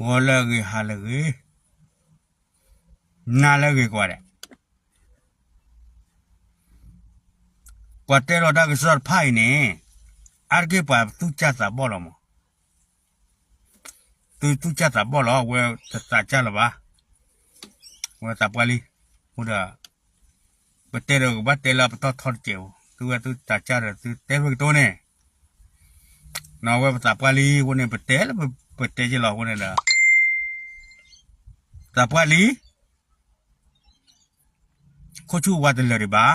ဂီၤလၢအဂ့ၤ ဟါလၢအဂ့ၤ, နၤလၢအဂ့ၤကိးဂၤဒဲး. ပှၤတဲလီၤတၢ်ကစီၣ်တဖၣ်အံၤန့ၣ် အါတက့ၢ်ပှၤသူၣ်စၢ်သးဘီၣ်လီၤမး. သုသူၣ်စၢ်သးဘီၣ်လီၤ, ဝဲတသးစၢ်လၢၤဘၣ်. ဝဲသးပှၢ်လံ, အဃိဒီး ပတဲဒီးကဘၣ်တဲလၢအပတီၢ်ထီတစဲးဖိ, သုဝဲသုသးစၢ်ဒီးသုတဲဖဲကတိၤန့ၣ်, နီၢ်ဝဲပသးပှၢ်လံအဃိန့ၣ် ပတဲလၢပတဲက့ၤလီၤ အဃိန့ၣ်ဒီး သးပှၢ်လံ, ခိၣ်ဆူၣ်ဝါတလၢာ်ဒံးဘၣ်,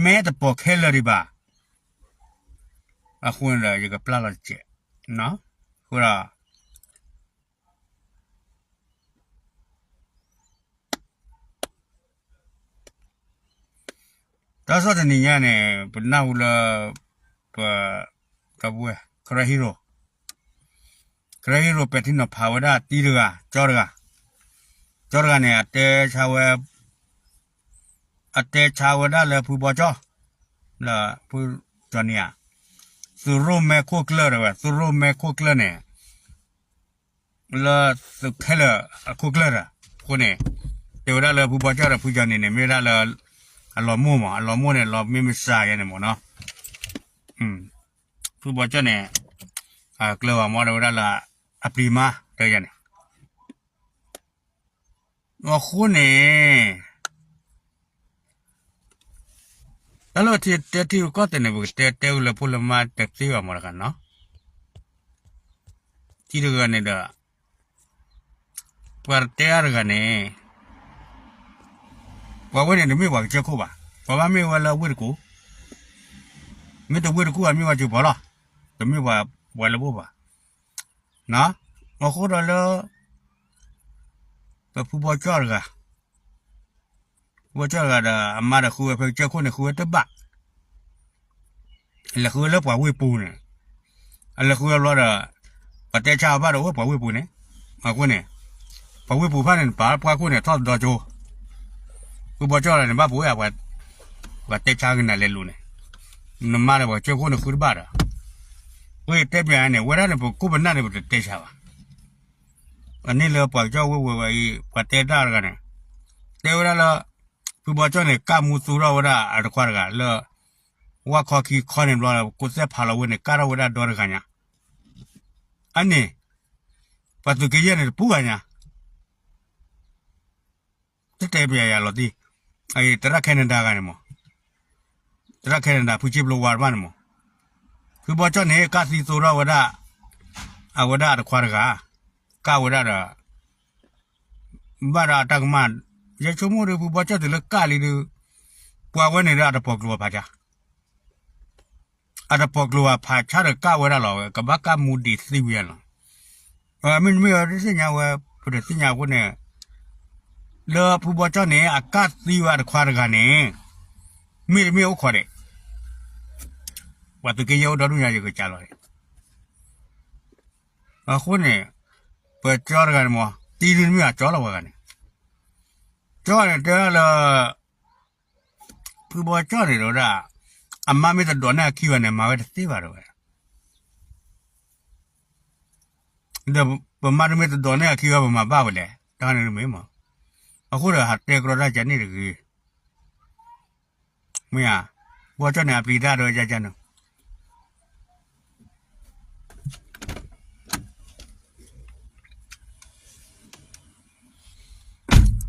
မဲာ်တပိာ်ခဲလၢာ်ဒံးဘၣ်, အဃိန့ၣ်ဒီး ယကပျၢ်လီၤတစဲး, အဃိဒီး တၢ်ကစီၣ်တနံၤညါန့ၣ် ပနၢ်ဟူလၢ ပ ကရၢဟံရိၤ, ကရၢဟံရိၤပဲာ်ထံနီၤဖးဝဲဒၣ်တံၤတဂၤ ကၠီတဂၤ, ကၠီတဂၤန့ၣ် အတဲဆါဝဲ အတဲဆါဝဲဒၣ်လၢဖုဘီကၠီၣ်, လၢဖုကၠီၣ်န့ၣ်ဧါ, သုးရိၣ်မဲခိၣ်ကျၢၢ်တဲဝဲ, သုးရိၣ်မဲခိၣ်ကျၢၢ်န့ၣ် လၢသုးခဲလၢာ်အခိၣ်ကျၢၢ်ဒီး အဃိန့ၣ် တဲဝဲဒၣ်လၢဖုဘီကၠီၣ်ဒီးဖုကၠီၣ်န့ၣ်န့ၣ် မ့ၢ်ဝဲဒၣ်လၢ အလီၤမိၢ်မး, အလီၤမိၢ်န့ၣ် လီၤမ့ၢ်မဆါယဲန့ၣ်မးနီၤ. ဖုဘီကၠီၣ်န့ၣ် အကျၢၤဘၣ်မး တဲဝဲဒၣ်လၢအပျံၤမါတဲယဲန့ၣ် အဃိန့ၣ် တၢ်လၢပထံၣ်တဲထံၣ်ကီၢ်သဲးန့ၣ် ပကတဲတဲဝဲလၢဖိလၢမါတသ့ဘၣ်မးတဂၤနီၤ. ထံၣ်တဂၤန့ၣ်ဒီး ပှၤတတဲအါတဂၤန့ၣ် ပှၤဝဲန့ၣ်တမ့ၢ်ပှၤကစၢၢ်ခိၣ်ဘၣ်, ပှၤဘၣ်မ့ၢ်ဝဲလၢဝ့ၢ်တကူၣ်, မ့ၢ်တဝ့ၢ်တကူၣ်အမ့ၢ်ဝဲကၠိပီလီၤ, တမ့ၢ်ပှၤလၢဘိၣ်ဘၣ်. အဃိဒီးလၢ ပဖုဘီကၠီၣ်တဂၤ, ဖုဘီကၠီၣ်တဂၤဒီး အမါဒီးဃုဝဲဖဲကစၢၢ်ခိၣ်န့ၣ် ဃုဝဲတဘၣ်, လဲၤဃုဝဲလၢပှၤဝ့ၢ်ပူၤန့ၣ်, အလဲၤဃုဝဲဘျီဒီး ပှၤတဲဆါအီၤဘၣ်ဒီးအိၣ်ပှၤဝ့ၢ်ပူၤန့ၣ်, အဃိန့ၣ် ပှၤဝ့ၢ်ပူၤတဖၣ်န့ၣ် ပာ်ပှၤခိၣ်န့ၣ် ထီၣ်သဒီကၠိ, ဖုဘီကၠီၣ်တဂၤန့ၣ် ဘၣ်ပဝဲ ပှၤတဲဆါကနၣ်လဲၤလိာ်န့ၣ်, နမါဒီးပှၤကစၢၢ်ခိၣ်န့ၣ်ဃုတဘၣ်ဒီး, အဃိယတဲပျးန့ၣ် ဝဲဒၣ်န့ၣ် ပကိးပနၢ်န့ၣ် ပတတဲဆါဘၣ်. အန့ၣ်လၢပှၤကစၢ်ဝ့ၢ်ဝဲဝဲအံၤ ပှၤတဲတၢ်တဂၤန့ၣ် တဲဝဲဒၣ်လၢ ဖုဘီကၠီၣ်န့ၣ် ကၢ်မူသူထီၣ်ဝဲဒၣ်အတခွါတဂၤလၢ ဝၣ်ခီခံခီန့ၣ်ဘျီ ကိးသဲၣ်ဖးလီၤဝဲန့ၣ် ကၢ်ထီၣ်ဝဲဒၣ်ဒီတဂၤညါ, အန့ၣ် ပှၤသုးက့ယဲၢ်န့ၣ်တပူၤဂၤညါ တတဲပျးယၤလီၤတံၢ်, သရၣ် Canada ဂၤန့ၣ်မး, သရၣ် Canada ဖုစ့ပျိဝါတဖၣ်န့ၣ်မး, ဖုဘီကၠီၣ်န့ၣ် ကၢ်သံသိထီၣ်ဝဲဒၣ် အဝဲဒၣ်အတခွါတဂၤ, ကၢ်ဝဲဒၣ်ဒီး ဘၣ်ဒီးအတၢ်ကမၣ်, ယဆိကမိၣ်ဒီး ဖုဘီကၠီၣ်တုၤလၢကၢ်လံဒီး ပှၤဝဲန့ၣ်ဒီးအတပိာ်ကျိၤအဖးဆါ အတပိာ်ကျိၤအဖးဆါဒီးကၢ်ဝဲဒၣ်လီၤ, ကဘၣ်ကၢ်မူဒံးသံဝံၤလီၤ. မ့တမ့ၢ်ဝဲတသ့ၣ်ညါဝဲ, ပတသ့ၣ်ညါအဃိန့ၣ် လၢဖုဘီကၠီၣ်န့ၣ် အကၢ်သံဝဲအတခွါတဂၤန့ၣ် မ့တမ့ၢ်အိၣ်ခိးဒံး, ပှၤသုးက့ယဲၢ်အိၣ်ဒီဒူၣ်ညါ ယကစးလီၤဒံး. အဃိန့ၣ် ပကၠီတဂၤန့ၣ်မး တံၤဒုတမ့ၢ်အကၠီလီၤပှၤဂၤန့ၣ်, ကၠီန့ၣ်တဲဒၣ်လၢ ဖုဘီကၠီၣ်န့ၣ်ဒီးဝဲဒၣ် အမါမ့ၢ်တဒိးန့ၢ်အခံဘၣ်န့ၣ် မၤဝဲတသ့ဘၣ်တဲဝဲ, ဒီးပမါတမ့ၢ်တဒိးန့ၢ်အခံဘၣ် ပမၤဘၣ်ဝဲလဲၣ်, တၢ်န့ၣ်တမ့ၢ်မး, အဃိဒီးဟးတဲကရီတၢ်ကန့ၣ်တဂ့ၤ, မ့ၢ်ဧါ, ဖုဘီကၠီၣ်န့ၣ် အပျံၤတၢ်ဒီးယကန့ၣ်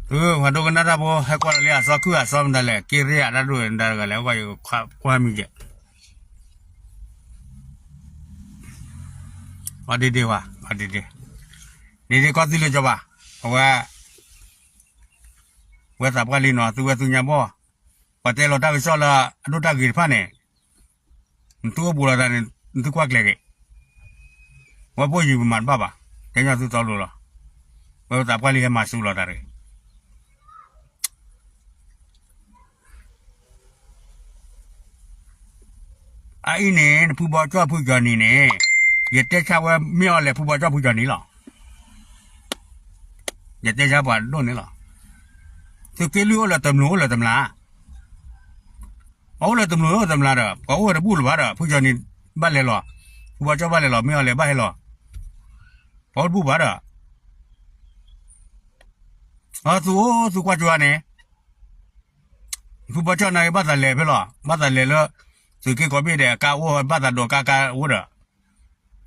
ပှၤဒိကနၣ်တၢ်ဖိ ဟဲကွၢ်လီၤလံ အစီခုၣ်အစီမတၤလဲၣ် က့ရ့ၣ်အတၢ်ဒိၣ်တၢ်တဂၤလဲၣ် ကွၢ်ယကွၢ်မံၤယဲၢ်, အီၤဒ့ဒ့ဝဲ အီၤဒ့ဒ့, ဒ့ဒ့ကီၢ်သံလၢကၠီဘၣ်, အဝဲ ဝဲသးပှၢ်လံနီၤ သုဝဲသုညါဘီၣ်, ပှၤတဲလီၤတၢ်ကစီၣ်လၢအဒိၣ်တၢ်ဂ့ၤတဖၣ်န့ၣ် နသုအိၣ်ဘူးလိာ်သးန့ၣ် နသုကွၢ်ကျဲၤက့ၤ, ဝဲဖိယံၤပမၤတဘၣ်ဘၣ်, တဲညီသုတီလိၤလီၤ, ဝဲပသးပှၢ်လံဟဲမၤစူၤလိာ်သးတဂ့ၤ. အအံၤန့ၣ် နဖုဘီကၠီၣ်ဖုကၠီၣ်နံၤန့ၣ် ယတဲဆါဝဲမ့ၢ်အီၤလဲၣ် ဖုဘီကၠီၣ်ဖုကၠီၣ်နံၤလီၤ. ယတဲဆါပှၤဒိၣ်န့ၣ်လီၤ. သုးက့လွံၢ်အိၣ်လၢတမျိးအိၣ်လၢတမျာ်, ပှၤအိၣ်လၢတမျိးအိၣ်တမျာ်ဒီး ပှၤအိၣ်ဝဲတဘူၣ်လၢၤဘၣ်ဒီး ဖုကၠီၣ်နံၤဘၣ်လဲၤလီၤ, ဖုဘီကၠီၣ်ဘၣ်လဲၤလီၤ မ့ၢ်အီၤလဲၣ်ဘၣ်ဟဲလီၤ. ပှၤအိၣ်တဘူၣ်ဘၣ်ဒီး, အသုအိၣ်သုကွၢ်ကၠိန့ၣ်, ဖုဘီကၠီၣ်နၤဂ့ၤ ဘၣ်သးလဲၤဖဲလီၤ, ဘၣ်သးလဲၤလၢ သုးက့ကိးဘ့ၣ်ဒီး အကါအိၣ် ဘၣ်သးဒိးကါကါအိၣ်ဒီး,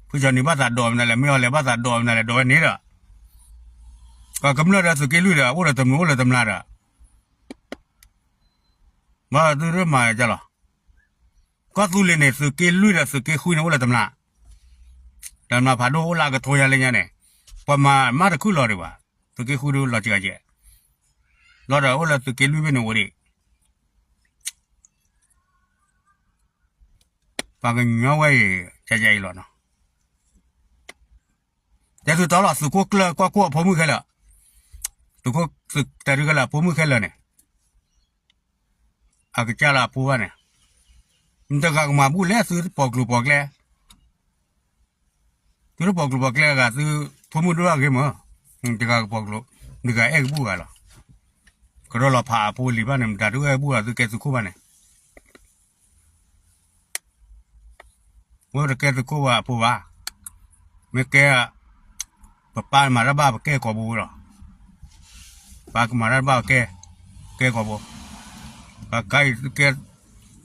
ဖုကၠီၣ်နံၤဘၣ်သးဒိးမနုၤလဲၣ်, မ့ၢ်အီၤလဲၤဘၣ်သးဒိးမနုၤလဲၣ်, ဒိးဝဲန့ၣ်ဒီး, ကမျၢၢ်ဒီးသုးက့လွံၢ်ဒီး အိၣ်ဒီးတမျိးအိၣ်လၢတမျာ်ဒီး ဘၣ်သုတမၤကလီၤ. ကီၢ်သူလ့ၤန့ၣ် သုးက့လွံၢ်ဒီးသုးက့ဃုန့ၣ်အိၣ်လၢတမျာ်, တမျာ်ဖးဒိၣ်အိၣ်လၢအကထိညါလၢညါန့ၣ်, ပှၤမၤမးတခုၣ်လီၤဒံးဘၣ်, သုးက့ဃုဒုးလီၤစှၤကဲး, လီၤဒီးအိၣ်လၢသုးက့လွံၢ်ဘ့ၣ်န့ၣ်အိၣ်ဒံး ပှၤကညီဝဲအံၤ ကကအံၤလီၤနီၤ, တဲသုတီလီၤ သုးခိၣ်ကျၢၢ်ကွၢ်ခိၣ်အဖိမုၣ်ခဲလၢာ်, သုးခိၣ်သုးတဲဒုးခဲလၢာ် အဖိမုၣ်ခဲလၢာ်န့ၣ် အကစၢ်လၢအဖိဘၣ်န့ၣ်, နတဂၤကမၤဘူၣ်လဲၣ် သုတပိာ်ကျိၤပိာ်ကျဲ, သုတပိာ်ကျိၤပိာ်ကျဲဂၤ သုဖိမုၣ်ဒိၣ်တၢ်ဂ့ၤမး, နတဂၤကပိာ်ကျိၤ, နတဂၤအဲၣ်ကဘူၣ်ဂၤလီၤ, ကရၢလီၤဖးအဖိလံၤဘၣ်န့ၣ် မတၤဒုးအဲၣ်ဘူၣ်ဂၤ သုကဲသုးခိၣ်ဘၣ်န့ၣ် ဝဲတကဲသုးခိၣ်ဘၣ်အဖိဘၣ်, မ့ၢ်ကဲ, ပပၢ်မၤတၢ်ဘၣ်ပကဲကိာ်ဘိလီၤ, ပၢ်ကမၤတၢ်ဘၣ်ပကဲ, ကဲကိာ်ဘိ, ပှၤခါအံၤသုကဲ,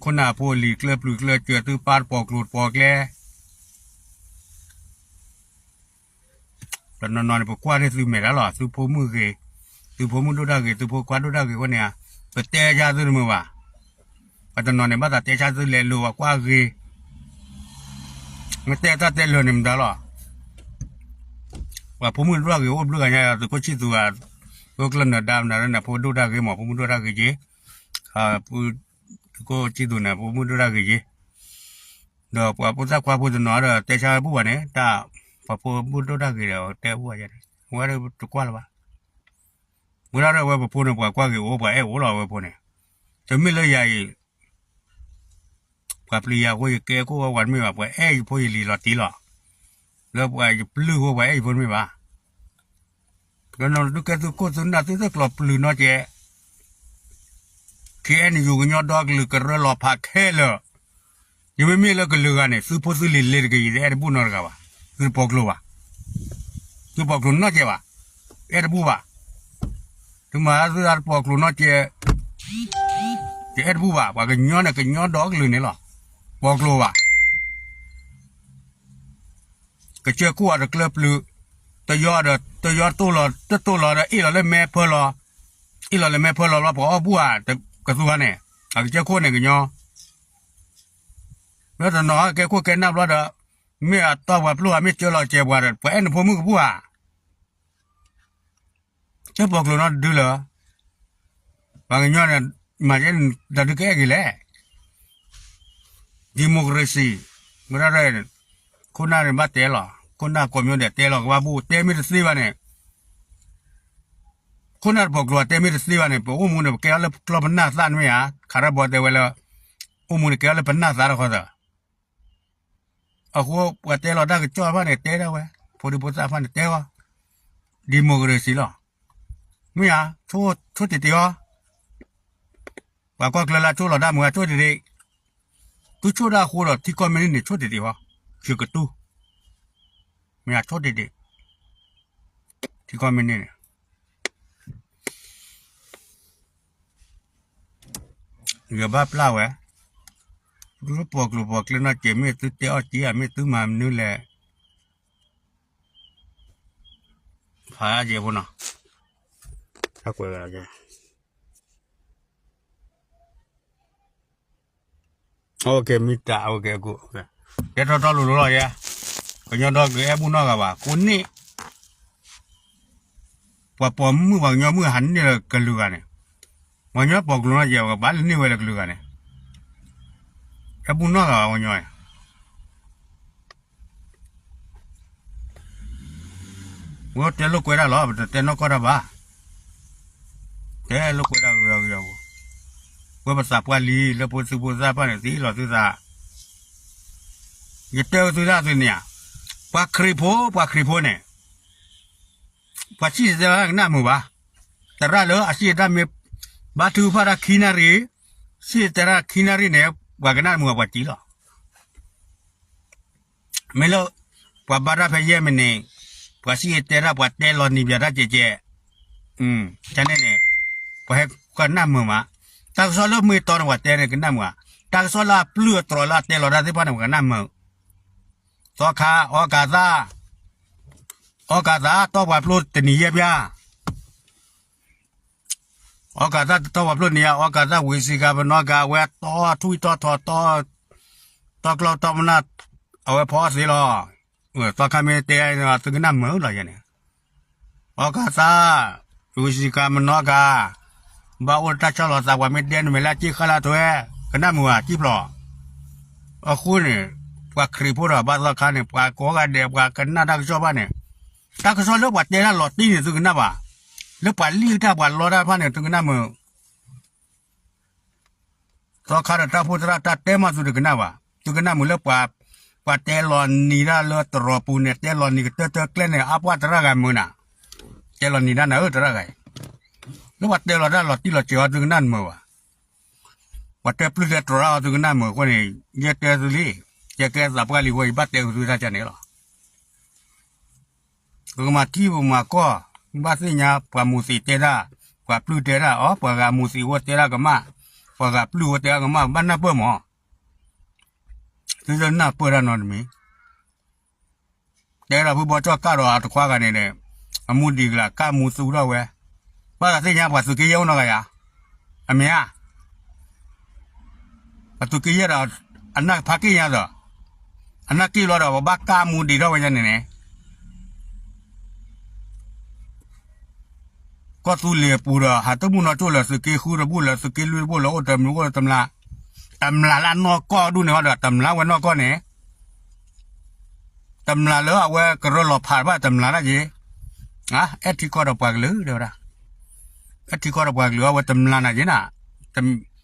ခိၣ်နၢ်အဖိအလံၤကျၢၢ်ပျုၤကျၢၢ်စၢၤ သုပၢ်တပိာ်ကျိၤတပိာ်ကျဲ တနီၤနီၤန့ၣ် ပကွၢ်န့ၢ်သုမဲာ်တၢ်လီၤ, သုဖိမုၣ်ဂ့ၤ, သုဖိမုၣ်ဒိၣ်တၢ်ဂ့ၤ, သုဖိခွါဒိၣ်တၢ်ဂ့ၤအဃိန့ၣ်, ပတဲဆါသုတမုာ်ဘၣ်, ပှၤတနီၤန့ၣ် ဘၣ်သးတဲဆါသုလဲၤလိၤ ပှၤကွၢ်ဂ့ၤ, မ့ၢ်တဲတၢ်တဲလၢာ်န့ၣ်မတၤလီၤ, ပှၤဖိမုၣ်ဒိၣ်တၢ်ဂ့ၤအိၣ်ဘျုးဂၤညါ သုးခိၣ်ဆံၣ်သူဧါ, သုးခိၣ်ကျၢၢ်နၢၤဒါမတၤန့ၣ် ဖိဒိၣ်တၢ်ဂ့ၤမး ဖိမုၣ်ဒိၣ်တၢ်ဂ့ၤက့ၤ, သုးခိၣ်ဆံၣ်သူန့ၣ် ဖိမုၣ်ဒိၣ်တၢ်ဂ့ၤက့ၤ ဒီးပှၤဖိသၣ်ခွါဖိတနီၤဒီး တဲဆါဘူၣ်ဘၣ်န့ၣ် တၢ်ပှၤဖိမုၣ်ဒိၣ်တၢ်ဂ့ၤဒီး တဲဘူၣ်ဘၣ်ယဲန့ၣ် အဝဲတကွၢ်လၢၤဘၣ်, ဝဲဒၣ်ဒီးဝဲပဖိန့ၣ် ပှၤကွၢ်ဂ့ၤအိၣ် ပှၤအဲၣ်အိၣ်လီၤဝဲဖိန့ၣ်, တမ့ၢ်လၢယၤအံၤ ပှၤပျံၤယၤအဃိ ယကဲခိၣ်ဝဲပှၤတမ့ၢ်ဘၣ်, ပှၤအဲၣ်ယဖိယလံၤလီၤတံၢ်လီၤ, လၢပှၤယပျုၢ်အဃိ ပှၤအဲၣ်ယဖိတမ့ၢ်ဘၣ် ကနီၤသုကဲသုးခိၣ်သုးနၢ်သုသၢကျီၤပျုၤနီၢ်ကဲး, ခ့အဲၣ်ယူၤကညီဒီကလုာ်ကရၢလီၤဖးခဲလၢာ်, ယမ့မ့ၢ်လၢကလုာ်ဂၤန့ၣ် သုဖိသုလံၤလ့ၤတက့ၢ် ယတအဲၣ်တဘူၣ်နီတဂၤဘၣ်, သုတပိာ်ကျိၤဘၣ်, သုပိာ်ကျိၤနီၢ်ကဲးဘၣ်, အဲၣ်တဘူၣ်ဘၣ်, သုမၤသုတပိာ်ကျိၤနီၢ်ကဲး, ယအဲၣ်တဘူၣ်ဘၣ်, ပှၤကညီန့ၣ် ကညီဒီကလုာ်န့ၣ်လီၤ, ပိာ်ကျိၤဘၣ် ကစၢၢ်ခိၣ်အတကျၢၢ်ပျုၤ, တယီဒီး တယီတိၢ်လီၤ တတိၢ်လီၤဒီး အ့ၣ်လီၤလၢမဲဖၢလီၤ, အ့ၣ်လီၤလၢမဲဖၢလီၤဘျီ ပှၤအီၣ်ဘူၣ်ဧါ, ကသူဂၤန့ၣ် အကစၢၢ်ခိၣ်န့ၣ်ကညီ, လၢတနီၤကဲခိၣ်ကဲနၢ်ဘျီဒီး မ့ၢ်အတီၢ်ပှၤပျိၢ်ဧါ မ့ၢ်စၢလီၤစဲးပှၤဒီး ပှၤအဲၣ်နဖိမုၣ်ကဘူၣ်ဧါ တပိာ်ကျိၤနီတဒုလၢၤ, ပှၤကညီန့ၣ် မၤကဲတၢ်ဒုးကအဲၣ်က့ၤလဲၣ်, democracy, မ့ၢ်ဒၣ် ခိၣ်နၢ်န့ၣ်ဘၣ်တဲလီၤ, ခိၣ်နၢ်ကိးမံၤဒဲးတဲလီၤ ကဘၣ်ဘူၣ် တဲမ့ၢ်တသ့ဘၣ်န့ၣ်, ခိၣ်နၢ်တပိာ်ကျိၤတဲမ့ၢ်တသ့ဘၣ်န့ၣ် ပအိၣ်မူန့ၣ် ပကဲထီၣ်လၢကျီၢ်ပနၢ်သၣ်န့ၣ်မ့ၢ်ဧါ, ခးရၢဘီတဲဝဲလၢ အိၣ်မူန့ၣ်ကဲထီၣ်လၢပနၢ်သၣ်တခီသၢ အဃိ ပှၤတဲလီၤတၢ်ကစီၣ်တဖၣ်န့ၣ် တဲဒၣ်ဝဲ, ဖိဒံဖိသၣ်တဖၣ်န့ၣ် တဲအီၤ, democracy လီၤ, မ့ၢ်ဧါ, ဆိၣ်တ့ၢ်တ့ၢ်အီၤ, ပှၤကီၢ်ချၢလၢဆိၣ်လီၤတၢ်မုာ် ဆိၣ်တ့ၢ်တ့ၢ်, သုဆိၣ်တၢ်အဃိဒီး ထံကီၢ်မ့ၢ်န့ၢ်န့ၣ် ဆိၣ်တ့ၢ်တ့ၢ်အီၤ, ယကတူၢ်, မ့ၢ်ဧါ ဆိၣ်တ့ၢ်တ့ၢ်, ထံကီၢ်မ့ၢ်န့ၢ်န့ၣ် ယဘၣ်ပျၢ်ဝဲ, သုပိာ်ကျိၤပိာ်ကျဲနီၢ်ကဲး မ့ၢ်သုတဲအီၣ်က့ၤဧါ မ့ၢ်သုမၤမနုၤလဲၣ်, ဖးယဲဖိနီၤ, ကွဲးဝဲ, မ့ၢ်တၢ်, တဲထီၣ်ထီၣ်လိၤလိၤလီၤယဲ, ကညီဒီကလုာ်အဲၣ်ဘူၣ်နီတဂၤဘၣ် ကိးန့ၣ် ပှၤပိာ်မုၣ်ပှၤကညီမုၣ်ဟးန့ၢ်လၢကလုာ်ဂၤန့ၣ်, ပှၤကညီပိာ်ကျိၤနီၢ်ကဲး ပှၤဘၣ်လဲၤန့ၢ်ဝဲလၢကလုာ်ဂၤန့ၣ်, အဲၣ်ဘူၣ်နီတဂၤဘၣ်ပှၤကညီန့ၣ် ဝဲတဲလိာ်ကွဲတၢ်လီၤ ပတတဲနီၢ်ကီၢ်တၢ်ဘၣ်, တဲလိာ်ကွဲတၢ်ကယီကယီဖိ, ဝဲပသးပှၢ်လံ လၢဖိသုဖိသၣ်တဖၣ်န့ၣ် သံလီၤသုသး, ယတဲဝဲသုဒၣ်သုန့ၣ်ဧါ, ပှၤခရံာ်ဖိ ပှၤခရံာ်ဖိန့ၣ် ပှၤစံၣ်တဲၤတဲလီၤတၢ်ကနၣ်မုာ်ဘၣ်, သရၣ်လၢအစံၣ်တဲၤတဲလီၤမ့ၢ် ဘါထုကဖၣ်တၢ်ခံနၣ်ရံၣ်, စံၣ်တဲၤတဲလီၤခံနၣ်ရံၣ်န့ၣ် ပှၤကနၣ်မုာ်ပှၤစံၣ်လီၤ မ့ၢ်လၢ ပှၤဘါတၢ်ဖဲယဲၢ်မံးနံး, ပှၤစံၣ်တဲၤတဲတၢ် ပှၤတဲလီၤနံၤပၠးတၢ်ကဲးကဲး, ကန့ၣ်န့ၣ် ပှၤဟဲကနၣ်မုာ်မး, တၢ်ကစီၣ်လၢမ့ၢ်တီန့ၣ် ပှၤတဲန့ၣ်ကနၣ်မုာ်ဧါ, တၢ်ကစီၣ်လၢအပျုၢ်အတြီၤလၢအတဲလီၤတၢ်သ့ၣ်တဖၣ်န့ၣ် ပှၤကနၣ်မုာ်, သီခါ အီကၤသၣ်, အီကၤသၣ် တီပှၤပျိတနံၤယဲၢ်ပျၢ် အီကၤသၣ်တတီပှၤဖျိန့ၣ်ဧါ, အီကၤသၣ်ဝံၤစံကၤပနီကၤ အဝဲတီထွံၣ်တီထီတီ, တီကျီတီမနၢ်, အဝဲဖီအီၣ်သ့လီၤ. သီခါမ့ၢ်တဲ သုကနၣ်မုာ်လီၤယဲန့ၣ်, အီကၤသၣ်, ဝံၤစံကၤပနီကၤ, ဘၣ်အိၣ်တၢ်ဆီၣ်လီၤသး ပှၤမ့ၢ်တဲနမဲာ်လၢက့ၣ်ဃၣ်လၢထွဲ, ကနၣ်မုာ်ဧါ ကံၣ်ဖျိး, အဃိန့ၣ်, ပှၤခရံာ်ဖိဒီးဘၣ်သီခါန့ၣ် ပှၤကိးဂၤဒဲး ပှၤကနၣ်တၢ်ကစီၣ်ဘၣ်န့ၣ်, တၢ်ကစီၣ်လၢပှၤတဲတၢ်လီၤတံၢ်န့ၣ် သုကနၣ်ဘၣ်, လၢပှၤလံၣ်တၢ်ပှၤလီတၢ်တဖၣ်န့ၣ် သုကနၣ်မုာ် သီခါဒီးတၢ်အိၣ်ဖှိၣ်သရၣ်တၢ်တဲမးသုတကနၣ်ဘၣ်, သုကနၣ်မုာ်လၢပှၤ, ပှၤတဲလီၤနံၤတၢ်လၢတရီးပူၤန့ၣ် တဲလီၤနံၤကတၢၢ်တၢၢ်ကျဲန့ၣ် အါပှၢ်သရၣ်ဂၤမုာ်နၤ, တဲလီၤနံၤတၢ်နၤဧၢသရၣ်ဂၤအံၤ, လၢပှၤတဲလီၤတၢ်လီၤတံၢ်လီၤဆဲးအီၤ သုကနၣ်မုာ်ဘၣ်, ပှၤတဲပျုၢ်တဲတြီၤအီၤ သုကနၣ်မုာ်အဃိန့ၣ်, ယဲတဲသုလံ, ယကဲသးပှၢ်လံအဃိ ယဘၣ်တဲက့ၤသုတၢ်ကန့ၣ်လီၤ. ပကမၤထံပကမၤကီၢ်, ဘၣ်သ့ၣ်ညါပှၤမူးသံးတဲတၢ်, ပှၤပျုၢ်တဲတၢ်အီၤ, ပှၤဂၤမူးသံးအိၣ်တဲတၢ်ကမၣ်, ပှၤဂၤပျုၢ်အိၣ်တဲတၢ်ကမၣ် ဘၣ်နၢ်ပၢၢ်မး, သုတနၢ်ပၢၢ်တၢ်နီတမံၤ, တဲဒီးဖုဘီကၠီၣ်ကၢ်ဒီးအတခွါဂၤန့ၣ်ဒီး, အမူဒံးကလးကၢ်မူသူထီၣ်ဝဲ, ဘၣ်သးသ့ၣ်ညါပှၤသုးက့ယဲၢ်အိၣ်နီတဂၤယၤ, အမ့ၢ်ဧါ ပှၤသုးက့ယဲၢ်ဒီး, အနၢ်ဖးက့ၢ်ညါဒီး, အနၢ်က့ၢ်လီၤဒီး ပဘၣ်ကၢ်မူဒံးထီၣ်ဝဲညါန့ၣ်န့ၣ်, ကီၢ်သူလ့ၤပူၤဒီး ဟးတမုၢ်နီၢ်ကၠိၣ်လၢသုးက့ဃုတဘူၣ် လၢသုးက့လွံၢ်တဘူၣ် လၢအိၣ်တမံၤအိၣ်လၢတမျး, တမျးလၢအနီၢ်ကီၢ်ဒူၣ်န့ၣ်ဒီး တမျးဝဲနီၢ်ကီၢ်န့ၣ် တမျးလၢအဝဲကရၢလီၤဖးဘၣ်တမျးလၢက့ၤ, အဲၣ်ထံကီၢ်ဒီးပှၤကလုာ်တဲဝဲဒၣ်, အဲၣ်ထံကီၢ်ဒီးပှၤကလုာ် အဝဲတမျးနၤက့ၤနၤ,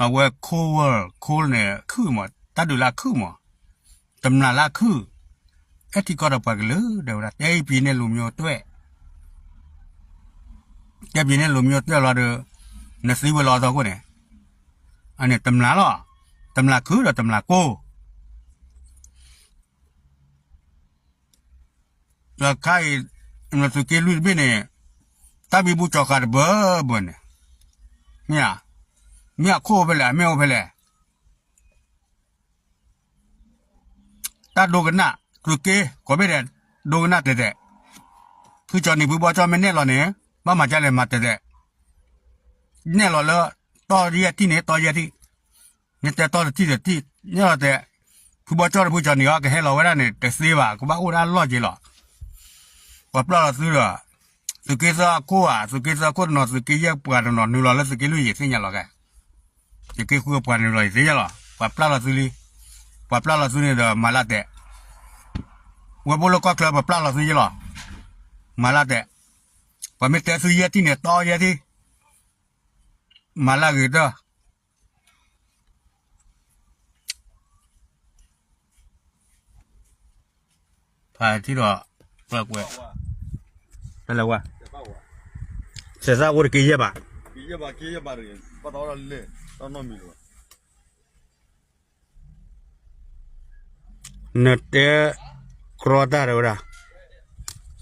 အဝဲ cold war cold န့ၣ် ခုၣ်မး တၢ်ဒုးလၢအခုၣ်မး, တမျးလၢအခုၣ်, အဲၣ်ထံကီၢ်ဒီးပှၤကလုာ်တဲဝဲဒၣ် တဲအံၤပံၤန့ၣ်လူၤမၠိတွဲၣ် တဲပံၤန့ၣ်လူၤမၠိတွဲၣ်လီၤဒီး, နသံဝဲလီၤသီခိၣ်န့ၣ်, အန့ၣ်တမျးလီၤ, တမျးခုၣ်ဒီးတမျးကိၢ် ဒီးခါအံၤ, နသုးက့လွံၢ်တဘ့ၣ်န့ၣ်, တၢ်ဘံဘူကၠီၤဃာ်တဘၢဘၢန့ၣ်, မ့ၢ်ဧါ, မ့ၢ်အခိၣ်အိၣ်ဖဲလဲၣ် အမ့ၢ်အိၣ်ဖဲလဲၣ်, တၢ်ဒိကနၣ်, သုးက့, ကိးဘ့ၣ်ဒဲး, ဒိကနၣ်တဲတဲာ်, ဖုကၠီၤနံၤဖုဘီကၠီၣ်မ့ၢ်နဲၣ်လီၤန့ၣ်, ဘၣ်မၤကလဲၣ်မၤတဲတဲာ်, နဲၣ်လီၤလၢ, တီယဲၢ်ထံၣ်န့ၣ် တီယဲၢ်ထံၣ် မ့ၢ်တဲတီတထံၣ်တထံၣ် နဲၣ်လီၤတဲ, ဖုဘီကၠီၣ်ဒီးဖုကၠီၤနံၤအီၤ ကဟဲလီၤဝဲဒၣ်န့ၣ် တသ့ဘၣ် ကဘၣ်အိၣ်ဒၣ်လီၢ်က့ၤလီၤ. ပှၤပျၢ်လီၤသုဒီး, သုးက့သၢအခိၣ်ဧါ, သုးက့သၢအခိၣ်တနီၤ သုးက့ယဲၢ်ပှၤတနီၤ နုာ်လီၤလၢသုးက့လွံၢ်ယံၤသ့ၣ်ညါလီၤကဲ, သုးက့ဃုပှၤနုာ်လီၤယံၤသ့ၣ်ညါလီၤ. ပှၤပျၢ်လီၤသုလံ, ပှၤပျၢ်လီၤသုန့ၣ်ဒီးမၤလၢတဲာ်, ဝဲဘိၣ်လၢကီၢ်ချၢပပျၢ်လီၤသုယဲၢ်လီၤ, မၤလၢတဲာ်, ပှၤမ့ၢ်တဲသုယဲၢ်ထံၣ်န့ၣ် တီယဲၢ်ထံၣ် မၤလၢအဂ့ၤတၢၢ်, ဖးထံဒီး, ကွဲးကွဲး, တလဲၤဝဲ, စဲးသၣ်အိၣ်တက့ၢ်ယဲၢ်ဘၣ်, နတဲ, ကြီတၢ်တဲဝဲဒၣ်,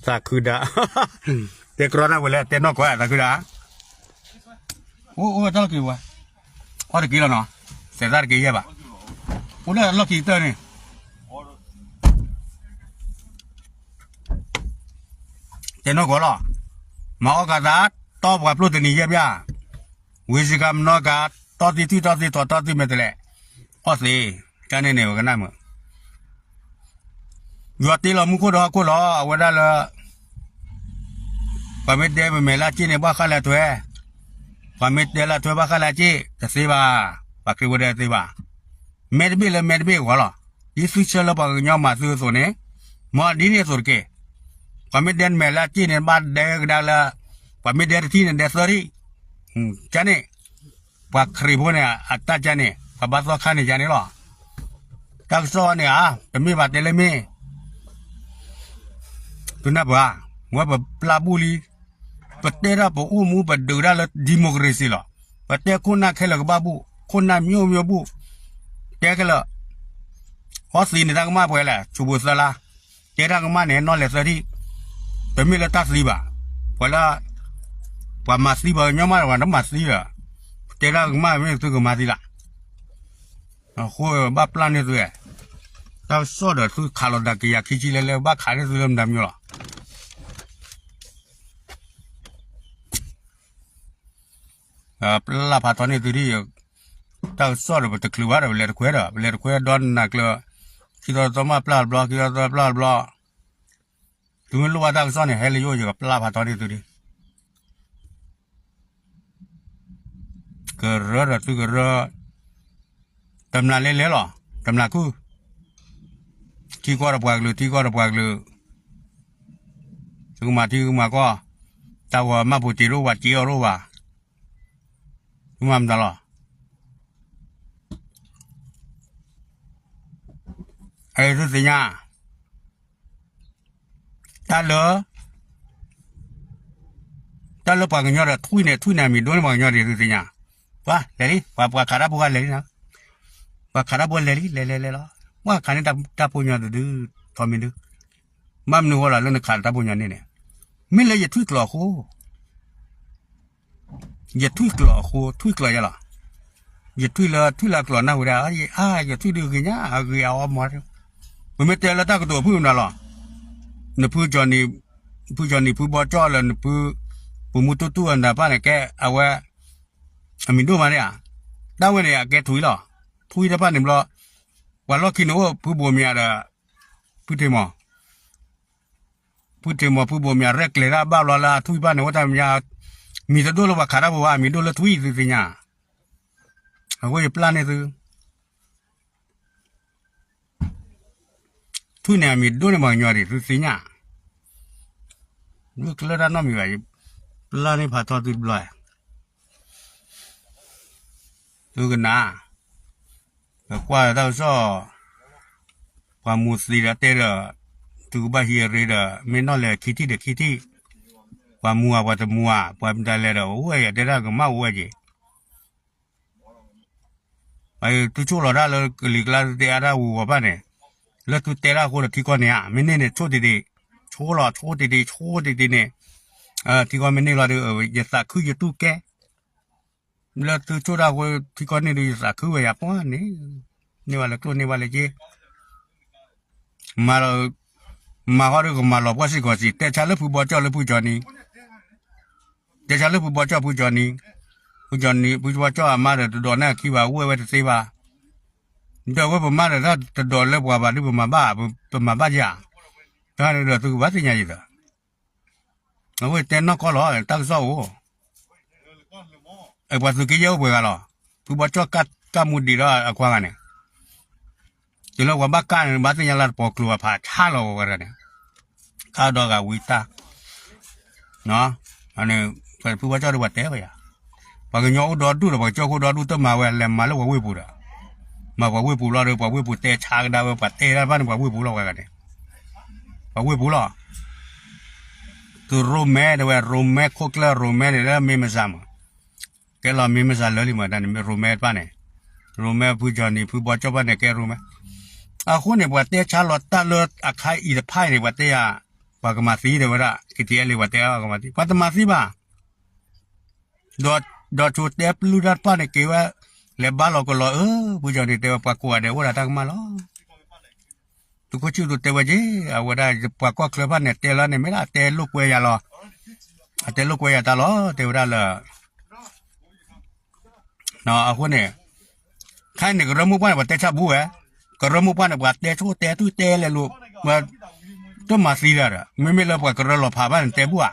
သးခုဒၣ်, တဲကြီတၢ်ဝဲလဲၣ် တဲနီၢ်ကီၢ်သးခုဒၣ်, အိၣ်အိၣ်တၢ်လီၢ်ခံဝဲ, အီၣ်တက့ၢ်လီၤနီၤ, စဲးသၣ်တက့ၢ်ယဲၢ်ဘၣ်, အိၣ်လၢလီၢ်ခံကတၢၢ်န့ၣ် တဲနီၢ်ကီၢ်လီၤ, မၤအီၣ်ကၤသး, တီပှၤဖျိတနံၤယဲၢ်ဘၣ်, ဝ့ၢ်စံကၤမနီကၤ, တီသံထွံၣ်တီသံထီၣ်တီသံမဲာ်တဲးလဲး, အီၣ်သ့, ကန့ၣ်န့ၣ်ဝဲကနၣ်မုာ်, ယွၤတ့လီၤမူခိၣ်ဒီးဟီၣ်ခိၣ်လီၤ အဝဲဒၣ်လၢ ပှၤမ့ၢ်တဲပမဲာ်လၢအက့ၣ်န့ၣ် ဘၣ်ဃၣ်လၢထွဲ, ပှၤမ့ၢ်တဲလၢထွဲဘၣ်ဃၣ်လၢအက့ၣ် တသ့ဘၣ်, ပှၤခရံာ်ဖိတဲတသ့ဘၣ်, မဲတဘ့ၣ်လၢမဲတဘ့ၣ်အဂီၢ်လီၤ. ဒ်သုဆၢလၢပှၤကညီမၤသုအသိးန့ၣ်, မ်ဒ်န့ၣ်အသိးတက့ၢ်. ပှၤမ့ၢ်တဲနမဲာ်လၢအက့ၣ်န့ၣ် ဘၣ်ဒဲကဒါလၢ, ပှၤမ့ၢ်ဒဲတထံၣ်န့ၣ် ဒဲသၢထံၣ်, ကန့ၣ်, ပှၤခရံာ်ဖိန့ၣ် အတၢ်ကန့ၣ် ပှၤဘၣ်သီခါန့ၣ်ယါန့ၣ်လီၤ. တၢ်ကစီၣ်န့ၣ်ဧါ, တမ့ၢ်ဘၣ်တဲလၢမ့ၢ် သုနၢ်ပၢၢ်, ဝဲပပျၢ်ဘူၣ်လံ, ပတဲဒၣ်ပအိၣ်မူပဒုးဒၣ်လၢ democracy လီၤ. ပတဲခိၣ်နၢ်ခဲလၢာ်ကဘၣ်ဘူၣ်, ခိၣ်နၢ်မျိးမျိးဘူၣ်, တဲခဲလၢာ်, အီသံးန့ၣ်တၢ်ကမၣ်ပှဲၤလဲၣ်, ဆူးပူၤသၢလါ, တဲတၢ်ကမၣ်န့ၣ် နီၣ်လဲၤသၢထံၣ် တမ့ၢ်လၢတၢ်သံဘၣ်. ပှၤလၢ ပှၤမၤသံပှၤကညီမး ပှၤတမၤသံဒီး တဲဒၣ်ကမၣ်မ့ၢ်သုကမၤသံလၢ အဃိဘၣ်ပျၢ်န့ၢ်သု, တၢ်ကစီၣ်ဒီးသုခးလီၤဒၣ်ကယၤခံဆံလဲလဲ ဘၣ်ခးန့ၢ်သုလၢမတၤမံၤလီၤ. ပျၢ်ဖးထီန့ၢ်သုဒ်, တၢ်ကစီၣ်ဒီးပတချုးဘၣ်ဒီး ပလဲၤတခွဲဒီး ပလဲၤတခွဲဒီနၤကျၢၤ, ခံသီသီမးပျၢ်တဘျီ ခံသီသီပျၢ်တဘျီ, သုမ့ၢ်လိၣ်ဘၣ်တၢ်ကစီၣ်န့ၣ် ဟဲလၢယအိၣ် ယကပျၢ်ဖးထီန့ၢ်သုဒ် ကရၢဒီးသုကရၢ, တမျၢ်လဲလဲလီၤ, တမျၢ်ခုၣ်, ထံကီၢ်ဒီးပှၤကလုာ် ထံကီၢ်ဒီးပှၤကလုာ်, သုကမၤထံကမၤကီၢ်, တၢ်ဂီၤမၢ်ဖိတ့ၤဒိၣ်ဝဲ တ့အီၤဒိၣ်ဘၣ်, သုမၤမတၤလီၤ. အသုသ့ၣ်ညါ တၢ်လၢ တၢ်လၢပှၤကညီဒီးထွံၣ်န့ၣ် ထွံၣ်န့ၣ်အမံၤဒိၣ်န့ၢ်ပှၤကညီဒ်သုသ့ၣ်ညါ, ပှၤလဲၤလံ ပှၤ ပှၤခးတၢ်ဖိဂၤလဲၤလံနီၤ, ပှၤခးတၢ်ဖိလဲၤလံ လဲၤလဲၤလဲၤလီၤ, ပှၤခးန့ၢ်တၢ်ဖိညီတဒု ထီမ့ၢ်ဒု, ဘၣ်မနုၤဃိလီၤလၢနခးတၢ်ဖိညီန့ၣ်န့ၣ်, မ့ၢ်လၢယထွံၣ်ကျိာ်အဃိ ယထွံၣ်ကျိာ်အဃိ ထွံၣ်ကျိာ်ယဲလီၤ, ယထွံၣ်လၢ ထွံၣ်လၢအကျိာ်နၢ်ဟူဒၣ်, အါ ယထွံၣ်ဒုးဂ့ၤညါ အဂ့ၤအဝါမီၤ, ပမ့ၢ်တဲလၢတၢ်ကတိၤဖုၣ်မနုၤလီၤ, နဖုကၠီနံၤ, ဖုကၠီနံၤ ဖုဘီကၠီၣ်လၢနဖု, ပမူတူၢ်တူၢ်အနၢ်ပၢ်န့ၣ် ကဲအဝဲ အမံၤဒိၣ်မးန့ၣ်ဧါ, တၢ်ဝဲန့ၣ် အကဲထွံၣ်လီၤ, ထွံၣ်တဖၣ်န့ၣ်ဘျီ, ပှၤလီၢ်ခံန့ၣ်အိၣ် ဖုဘိးမၠးဒီး ဖုထံးမီၤ ဖုထံးမီၤ ဖုဘိးမၠး ရဲၣ်ကျဲၤတၢ်ဘၣ်ဘျီလၢအထွံၣ်တဖၣ်န့ၣ် အိၣ်တၢ်မၠး, မံၤတဒိၣ်လၢပှၤခးတၢ်ဖိဘၣ်, အမံၤဒိၣ်လၢထွံၣ်သုသ့ၣ်ညါ, အဃိယပျၢ်န့ၢ်သု ထွံၣ်န့ၣ်အမံၤဒိၣ်န့ၢ်ပှၤကညီဒ်သုသ့ၣ်ညါ, မ့ၢ်ကျၢၢ်တၢ်နီတမံၤဘၣ်, ယပျၢ်န့ၢ်ဖးထီသုတဘျီ, သုကနၣ်, ပကွၢ်လၢတၢ်ကစီၣ်, ပှၤမူသံဒီးတဲဒီး, သုကဘၣ်ဟံးအရ့ဒီး မ့ၢ်နီၣ်လဲၤခံထံၣ်ဒီးခံထံၣ်, ပှၤမူဧါ ပှၤတမူဧါ ပှၤမတၤလဲၣ်ဒီး အိၣ်ဝဲယတဲဒၣ်ကမၣ်အိၣ်ဝဲက့ၤ သုဆိၣ်လီၤတၢ်လၢကလံၤကျါ သုတဲအါတၢ်ဝူၤဝီၤဖၣ်န့ၣ်, လၢသုတဲတၢ်အဃိဒီးထံကီၢ်န့ၣ်ဧါ, မ့ၢ်န့ၢ်န့ၣ် ဆိၣ်တ့ၢ်တ့ၢ်, ဆိၣ်လီၤ ဆိၣ်တ့ၢ်တ့ၢ် ဆိၣ်တ့ၢ်တ့ၢ်န့ၣ်, ထံကီၢ်မ့ၢ်န့ၢ်လီၤဒီး ယသးခုယတူၢ်ကဲ, လၢသုဆိၣ်တၢ်အဃိ ထံကီၢ်န့ၢ်ဒီးယသးခုဝဲယၤပှၢ်န့ၣ်, န့ၢ်ဝဲလၢကျိၣ်န့ၢ်ဝဲလၢက့ မၤ, မၤဃီဒီးကမၤလီၤပှီၢ်စ့ၢ်ကီးစံး, တဲဆါလၢဖုဘီကၠီၣ်လၢဖုကၠီနံၤ, တဲဆါလၢဖုဘီကၠီၣ်ဖုကၠီနံၤ, ဖုကၠီနံၤ ဖုဘီကၠီၣ်အမါဒီးတဒိးန့ၢ်အခံဘၣ် အိၣ်ဝဲဝဲတသ့ဘၣ်, ဒီးအဝဲပမါဒီးတၢ်တဒိးလၢပှၤဘၣ်ဒုးပမၤဘၣ်, ပမၤဘၣ်ယၤ, တၢ်န့ၣ်ဒီးသုကဘၣ်သ့ၣ်ညါယသး အဝဲတဲနီၢ်ကီၢ်လီၤ တၢ်ကစီၣ်အိၣ်, ပှၤသုးက့ယဲၢ်အိၣ်ပှဲၤဂၤလီၤ, ဖုဘီကၠီၣ်ကၢ်မူဒံးဒီးအခွါဂၤန့ၣ်, တုၤလၢပှၤဘၣ်ကၢ်န့ၣ် ဘၣ်သ့ၣ်ညါလၢတပိာ်ကျိၤအဖးဆါလီၤဝဲဂၤန့ၣ်, ကၢ်ဒီးဂၤဝံတၢ် ဖုဘီကၠီၣ်ဒီးပှၤတဲဝဲယၤ, ပှၤကညီအိၣ်ဒီဒူၣ်ဒီး ပှၤကၠီၣ်ခိၣ်ဒီဒူၣ်တမၤဝဲ လဲၤမၤလၢပှၤဝ့ၢ်ပူၤဒီး, မၤပှၤဝ့ၢ်ပူၤလီၤဒီး ပှၤဝ့ၢ်ပူၤတဲဆါကဒါဝဲ ပှၤတဲတၢ်တဖၣ်န့ၣ် ပှၤဝ့ၢ်ပူၤလီၤဝဲဂၤန့ၣ်, ပှၤဝ့ၢ်ပူၤလီၤ, သုရိၣ်မဲတဲဝဲ ရိၣ်မဲခိၣ်ကျၢၢ်ရိၣ်မဲန့ၣ်လၢမ့ၢ်မစၢ်မး, ကဲလီၤမ့ၢ်မစၢ်လၢလံမး တၢ်န့ၣ်မ့ၢ်ရိၣ်မဲတဖၣ်န့ၣ်, ရိၣ်မဲဖုကၠီနံၤ ဖုဘီကၠီၣ်ဖၣ်န့ၣ် ကဲရိၣ်မဲ အဃိန့ၣ် ပှၤတဲဆါလီၤတၢ်လၢအခါအံၤတဖၣ်အံၤန့ၣ် ပှၤတဲယၤ, ပှၤကမၤသံတဲဝဲဒၣ် က့ၤတအဲၣ်လံ ပှၤတဲကမၤသံ ပှၤတမၤသံဘၣ်, ဒီးဆိတဲပျုၢ်တၢ်တဖၣ်န့ၣ်က့ၤဝဲ, လဲၤဘါလီၤကလီၤအၢ, ဖုကၠီနံၤတဲဝဲ ပှၤကိးဂၤဒဲးအိၣ်ဒီးတၢ်ကမၣ်လီၤ. သုးခိၣ်ဆံၣ်သူးတဲဝဲက့ၤ, အဝဲဒၣ်ပှၤကီၢ်ချၢဖၣ်န့ၣ် တဲလီၤန့ၣ်မ့ၢ်ဒၣ်တဲလိာ်ကွဲယၤလီၤ, အတဲလိာ်ကွဲယၤတၢ်လီၤ တဲဝဲဒၣ်လၢ အဃိန့ၣ်, ခဲအံၤန့ၣ် ကရၢမိၢ်ပှၢ်န့ၣ် ပှၤတဲဆါဘူးဝဲ, ကရၢမိၢ်ပှၢ်န့ၣ် ပှၤတဲဆိၣ်တဲတူၢ်တဲလဲၤလိာ်, တမၤသံဒၣ်ဒီး မ့မ့ၢ်လၢပှၤကရၢလီၤဖးဘၣ်န့ၣ် တဲဘူးဧါ,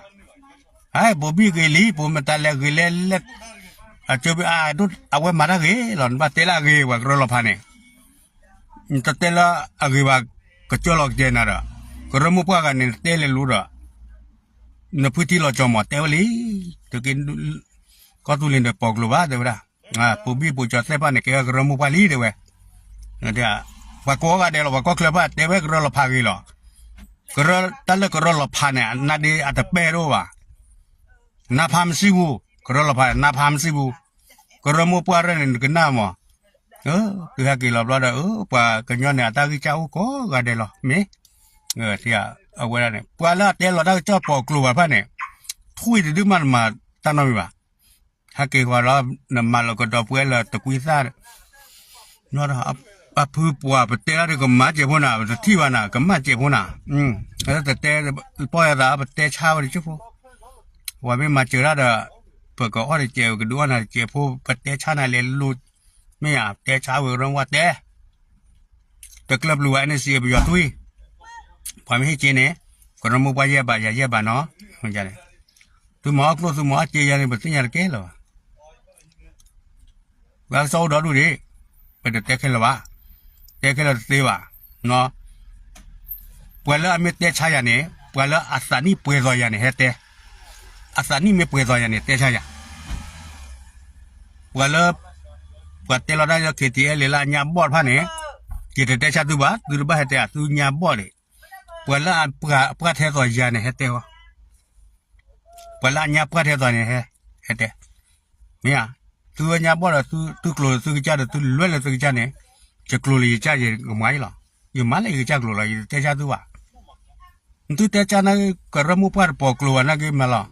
ဟဲ ဘိဘံၣ်ဂ့ၤလံ ပိၤမတၤလဲၣ်ဂ့ၤလဲၣ်လဲၣ်, အကၢဘ့ၣ်အဒိၣ် အဝဲမၤတၢ်ဂ့ၤလီၤ နဘၣ်တဲလၢအဂ့ၤ ပှၤကရၢလီၤဖးန့ၣ် နတတဲလၢအဂ့ၤဘၣ် ကစၢၢ်လီၤကတဲနၤဒီး, ကရၢမိၢ်ပှၢ်ဂၤန့ၣ် နတဲလဲၤလိာ်ဒီး, နဖုထံလီၤကၠီၤမး တဲဝဲလံ, တက့ၢ်, ကီၢ်သူလ့ၤဒီးပိာ်ကျိၤဘၣ် တဲဝဲဒၣ်, ပိာ်ဘံၣ်ပိာ်ကၠီၤသ့ၣ်တဖၣ်န့ၣ် ကဲဝဲကရၢမိၢ်ပှၢ်လံ တဲဝဲ, ပှၤကိးဂၤဒဲးလီၤ ပှၤကီၢ်ချၢဖၣ် တဲဝဲကရၢလီၤဖးဂ့ၤလီၤ, ကရၢ တၢ်လၢကရၢလီၤဖးန့ၣ် အနါဒ့အတပဲၢ်တအိၣ်ဘၣ် နါဖးမစံးဘူး, ကရၢလီၤဖးန့ၣ် နါဖးမစံးဘူး, ကရၢမိၢ်ပှၢ်ရဲၣ်န့ၣ် နကနၣ်မး, သုဟဲက့ၤလီၤဘျီဒီး ပှၤကညီန့ၣ် အတၢ်ဂံၢ်စၢ်အိၣ်ကိးဂၤဒဲးလီၤ မ့ၢ်, ထံၣ်ဧါ အဝဲဒၣ်န့ၣ် ပှၤလၢအတဲလီၤတၢ်ကစီၣ်ပိာ်ကျိၤဘၣ်တဖၣ်န့ၣ် ထွံၣ်တဒုမးနမၤတၢ်နီတမံၤဘၣ်. ဟဲက့ၤဃီလီၤ နမၤလီၤကဒီးပှဲၤလၢတကွံသၣ် ဒီး အဖုပှၤပတဲတၢ်ဒီးကမၤစဲးဖိနၤ ပတထံၣ်ဘၣ်နၤ ကမၤစဲးဖိနၤ, တတဲပီၢ်ယသး ပတဲဆါဝဲတကၠိၢ်ဖိ, ပှၤမ့ၢ်မၤစၢၤတၢ်ဒီး ပကအီၣ်တစဲး ပကဒုးအီၣ်နၤတစဲးဖိ ပတဲဆါနၤလဲၤလိၤ, မ့ၢ်ဧါ တဲဆါဝဲကရၢမိၢ်ပှၢ်တဲ တကျၢၢ်ပျုၤဘၣ် အဲၣ်နၢၣ်စံၣ် ပယီၤထွံၣ်, ပှၤမ့ၢ်ဟ့ၣ်က့ၤန့ၣ် ကရၢမိၢ်ပှၢ်ယဲၢ်ဘၣ် ယၤယဲၢ်ဘၣ်နီၤ, သုမၤအီၣ်ကျိၣ် သုမၤအီၣ်စ့ယၤန့ၣ် ပသ့ၣ်ညါတကဲလၢၤဘၣ်. ပှၤကစီၣ်အိၣ်ဒီဒူၣ်ဒံး, ပတတဲခဲလၢာ်ဘၣ်, တဲခဲလၢာ်တသ့ဘၣ်, ပှၤလၢအမ့ၢ်တဲဆါယၤန့ၣ် ပှၤလၢအသးနံၣ်ပှဲၤသိးယၤန့ၣ် ဟဲတဲ, အသးနံၣ်မ့ၢ်ပှဲၤသိးယၤန့ၣ် တဲဆါယၤ, ပှၤလၢ ပှၤတဲလီၤတၢ်လၢ ခ့ထံအဲလ့ လၢအညါဘီၣ်တဖၣ်န့ၣ် ယတတဲဆါသုဘၣ် သုတဘၣ်ဟဲတဲ သုညါဘီၣ်ဒံး, ပှၤလၢအပှၢ်ထဲသိးယၤန့ၣ် ဟဲတဲဃီ ပှၤလၢအညါပှၢ်ထဲသိးန့ၣ် ဟဲ ဟဲတဲ, မ့ၢ်ဧါ, သုဝဲညါဘီၣ်ဒီး သုကျိၤလၢသုကစၢ်ဒီး သုလဲၤလၢသုကစၢ်န့ၣ်, ယကျိၤလၢယကစၢ်ယကမၤအံၤလီၤ, ယမၤလၢယကစၢ်ကျိၤလီၤ ယတတဲဆါသုဘၣ်, သုတဲဆါန့ၣ် ကရၢမိၢ်ပှၢ်တပိာ်ကျိၤဘၣ်နာ်က့မၤလီၤ,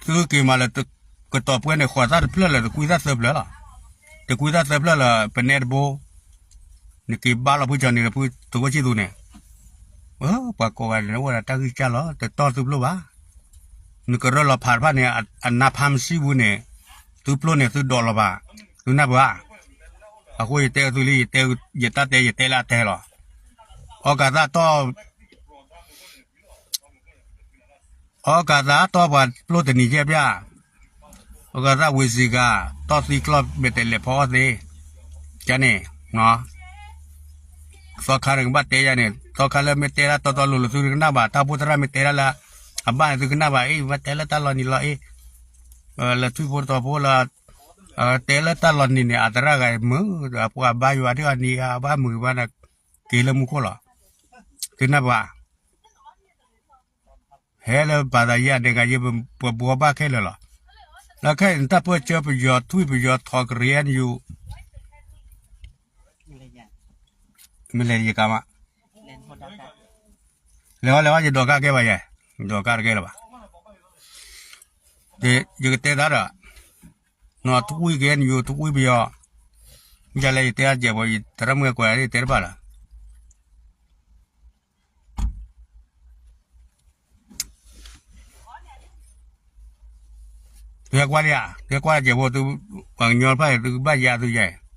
သုက့ၤမးလၢ ကတီၤပှဲၤန့ၣ် ဃီၤသၣ်တဖျၢၣ်လၢ တကွံသၣ်သၢဖျၢၣ်လီၤ, တကွံသၣ်သၢဖျၢၣ်လၢ ပနဲတဘိ နက့ၤဘါလီၤဖုကၠီန့ၣ် ဖုသဝဲဆံသူန့ၣ်, ပှၤကိးဂၤန့ၣ် အိၣ်ဒီးတၢ်ဂံၢ်စၢ်လီၤ တတီၢ်သုပျိၢ်ဘၣ်, နကရၢလီၤဖးတဖၣ်န့ၣ် အနါဖးမစံဘူးန့ၣ်, သုပျိၢ်န့ၣ် သုဒိးလီၤဘၣ်, သုနၢ်ပၢၢ်ဧါ, အဃိယတဲသုလံ ယတဲ ယတၢ်တဲ ယတဲလၢအတဲလီၤ, အီကၤသၣ်တီၢ် အီကၤသၣ်တီၢ်ပှၤပျိၢ်တနံၤယဲၢ်ပျၢ်, အီကၤသၣ်ဝ့ၤစံၤဂၤ, တီၢ်သံကျီၢ်မဲာ်တဲးလဲးဖီအီၣ်သ့, ကန့ၣ်, သီခါန့ၣ်ကဘၣ်တဲယၤန့ၣ် သီခါလၢမ့ၢ်တဲဒၣ်တီတီလိၤလိၤသုတကနၣ်ဘၣ် တၢ်အိၣ်ဖှိၣ်သရၣ်မ့ၢ်တဲဒၣ်လၢ, အဘၣ်န့ၣ်သုကနၣ်ဘၣ်အံၤ ဘၣ်တဲလၢတၢ်လီၤနံၤလီၤအ့ၣ်, လၢထွံၣ်ဖိတတီၤဖိလၢ, တဲလၢတၢ်လီၤနံၤန့ၣ် အသရၣ်ဂၤမုာ်, ပှၤဘါယွၤဒ်အီၤနံၤအဘၣ်မုာ်ဘၣ်န့ၣ်, က့ၤလၢမူခိၣ်လီၤ, သုနၢ်ပၢၢ် ဟဲလၢပာ်သးယဲၢ်ဒဲးဂၤယဲၢ် ပဘှီဘၣ်ခဲလၢာ်လီၤ, လၢခဲအံၤနတၢ်ပၢၢ်ဆၢပယီၤထွံၣ်ပယီၤထီကရံၣ်အဲၣ်ယူၣ်, မ့ၢ်လဲၤယကါမး, လဲၤဝဲလဲၤဝဲ ယဒိးကါကဲဘၣ်ယဲ, ယဒိးကါတကဲလၢၤဘၣ်, ယကတဲသးဒီး, နီၢ်ထွံၣ်က့ၤအဲၣ်ယူၣ်ထွံၣ်ပယီၤ, ယလဲၤယတဲအကဲးဘၣ် ယသရၣ်မုၣ်ကွဲးလၢယတဲတဘၣ်လၢ သုဟဲကွၢ်လံဧါ, သုဟဲကွၢ်ကဲးဖိသု, ပှၤကညီတဖၣ်အံၤ သုကဘၣ်ယါသုယါအံၤ,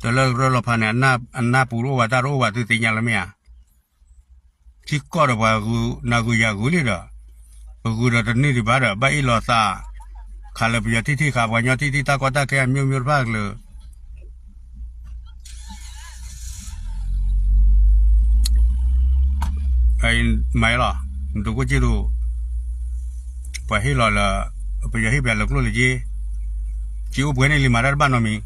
တၢ်လၢရၢလီၤဖးန့ၣ် အနၢ်ပူၤတအိၣ်ဘၣ် တၢ်တအိၣ်ဘၣ် သုသ့ၣ်ညါလၢမ့ၢ်ဧါ, ထံကီၢ်ဒီးပှၤဂုၤနၤဂုၤယၤဂုၤလံဒီး, ပဂုၤဒီးတန့ၢ်ဒံးဘၣ်ဒီး ဘၣ်အ့ၣ်လိာ်သး, ခးလၢပယီၤထံထံၣ်ခး ပှၤကညီထံထံၣ် တၢ်ကီတၢ်ခဲအမျိုးမျိုးတဖၣ်ကလုာ် မၤလီၤ, နသုးခိၣ်ဆံသူး, ပှၤဟ့ၣ်လီၤလၢ, ပယီၤဟ့ၣ်ပှၤလၢကျိၣ်လၢစ့, စ့အိၣ်ပှဲၤန့ၣ်လံမၤတၢ်တဘၣ်နီတမံၤ,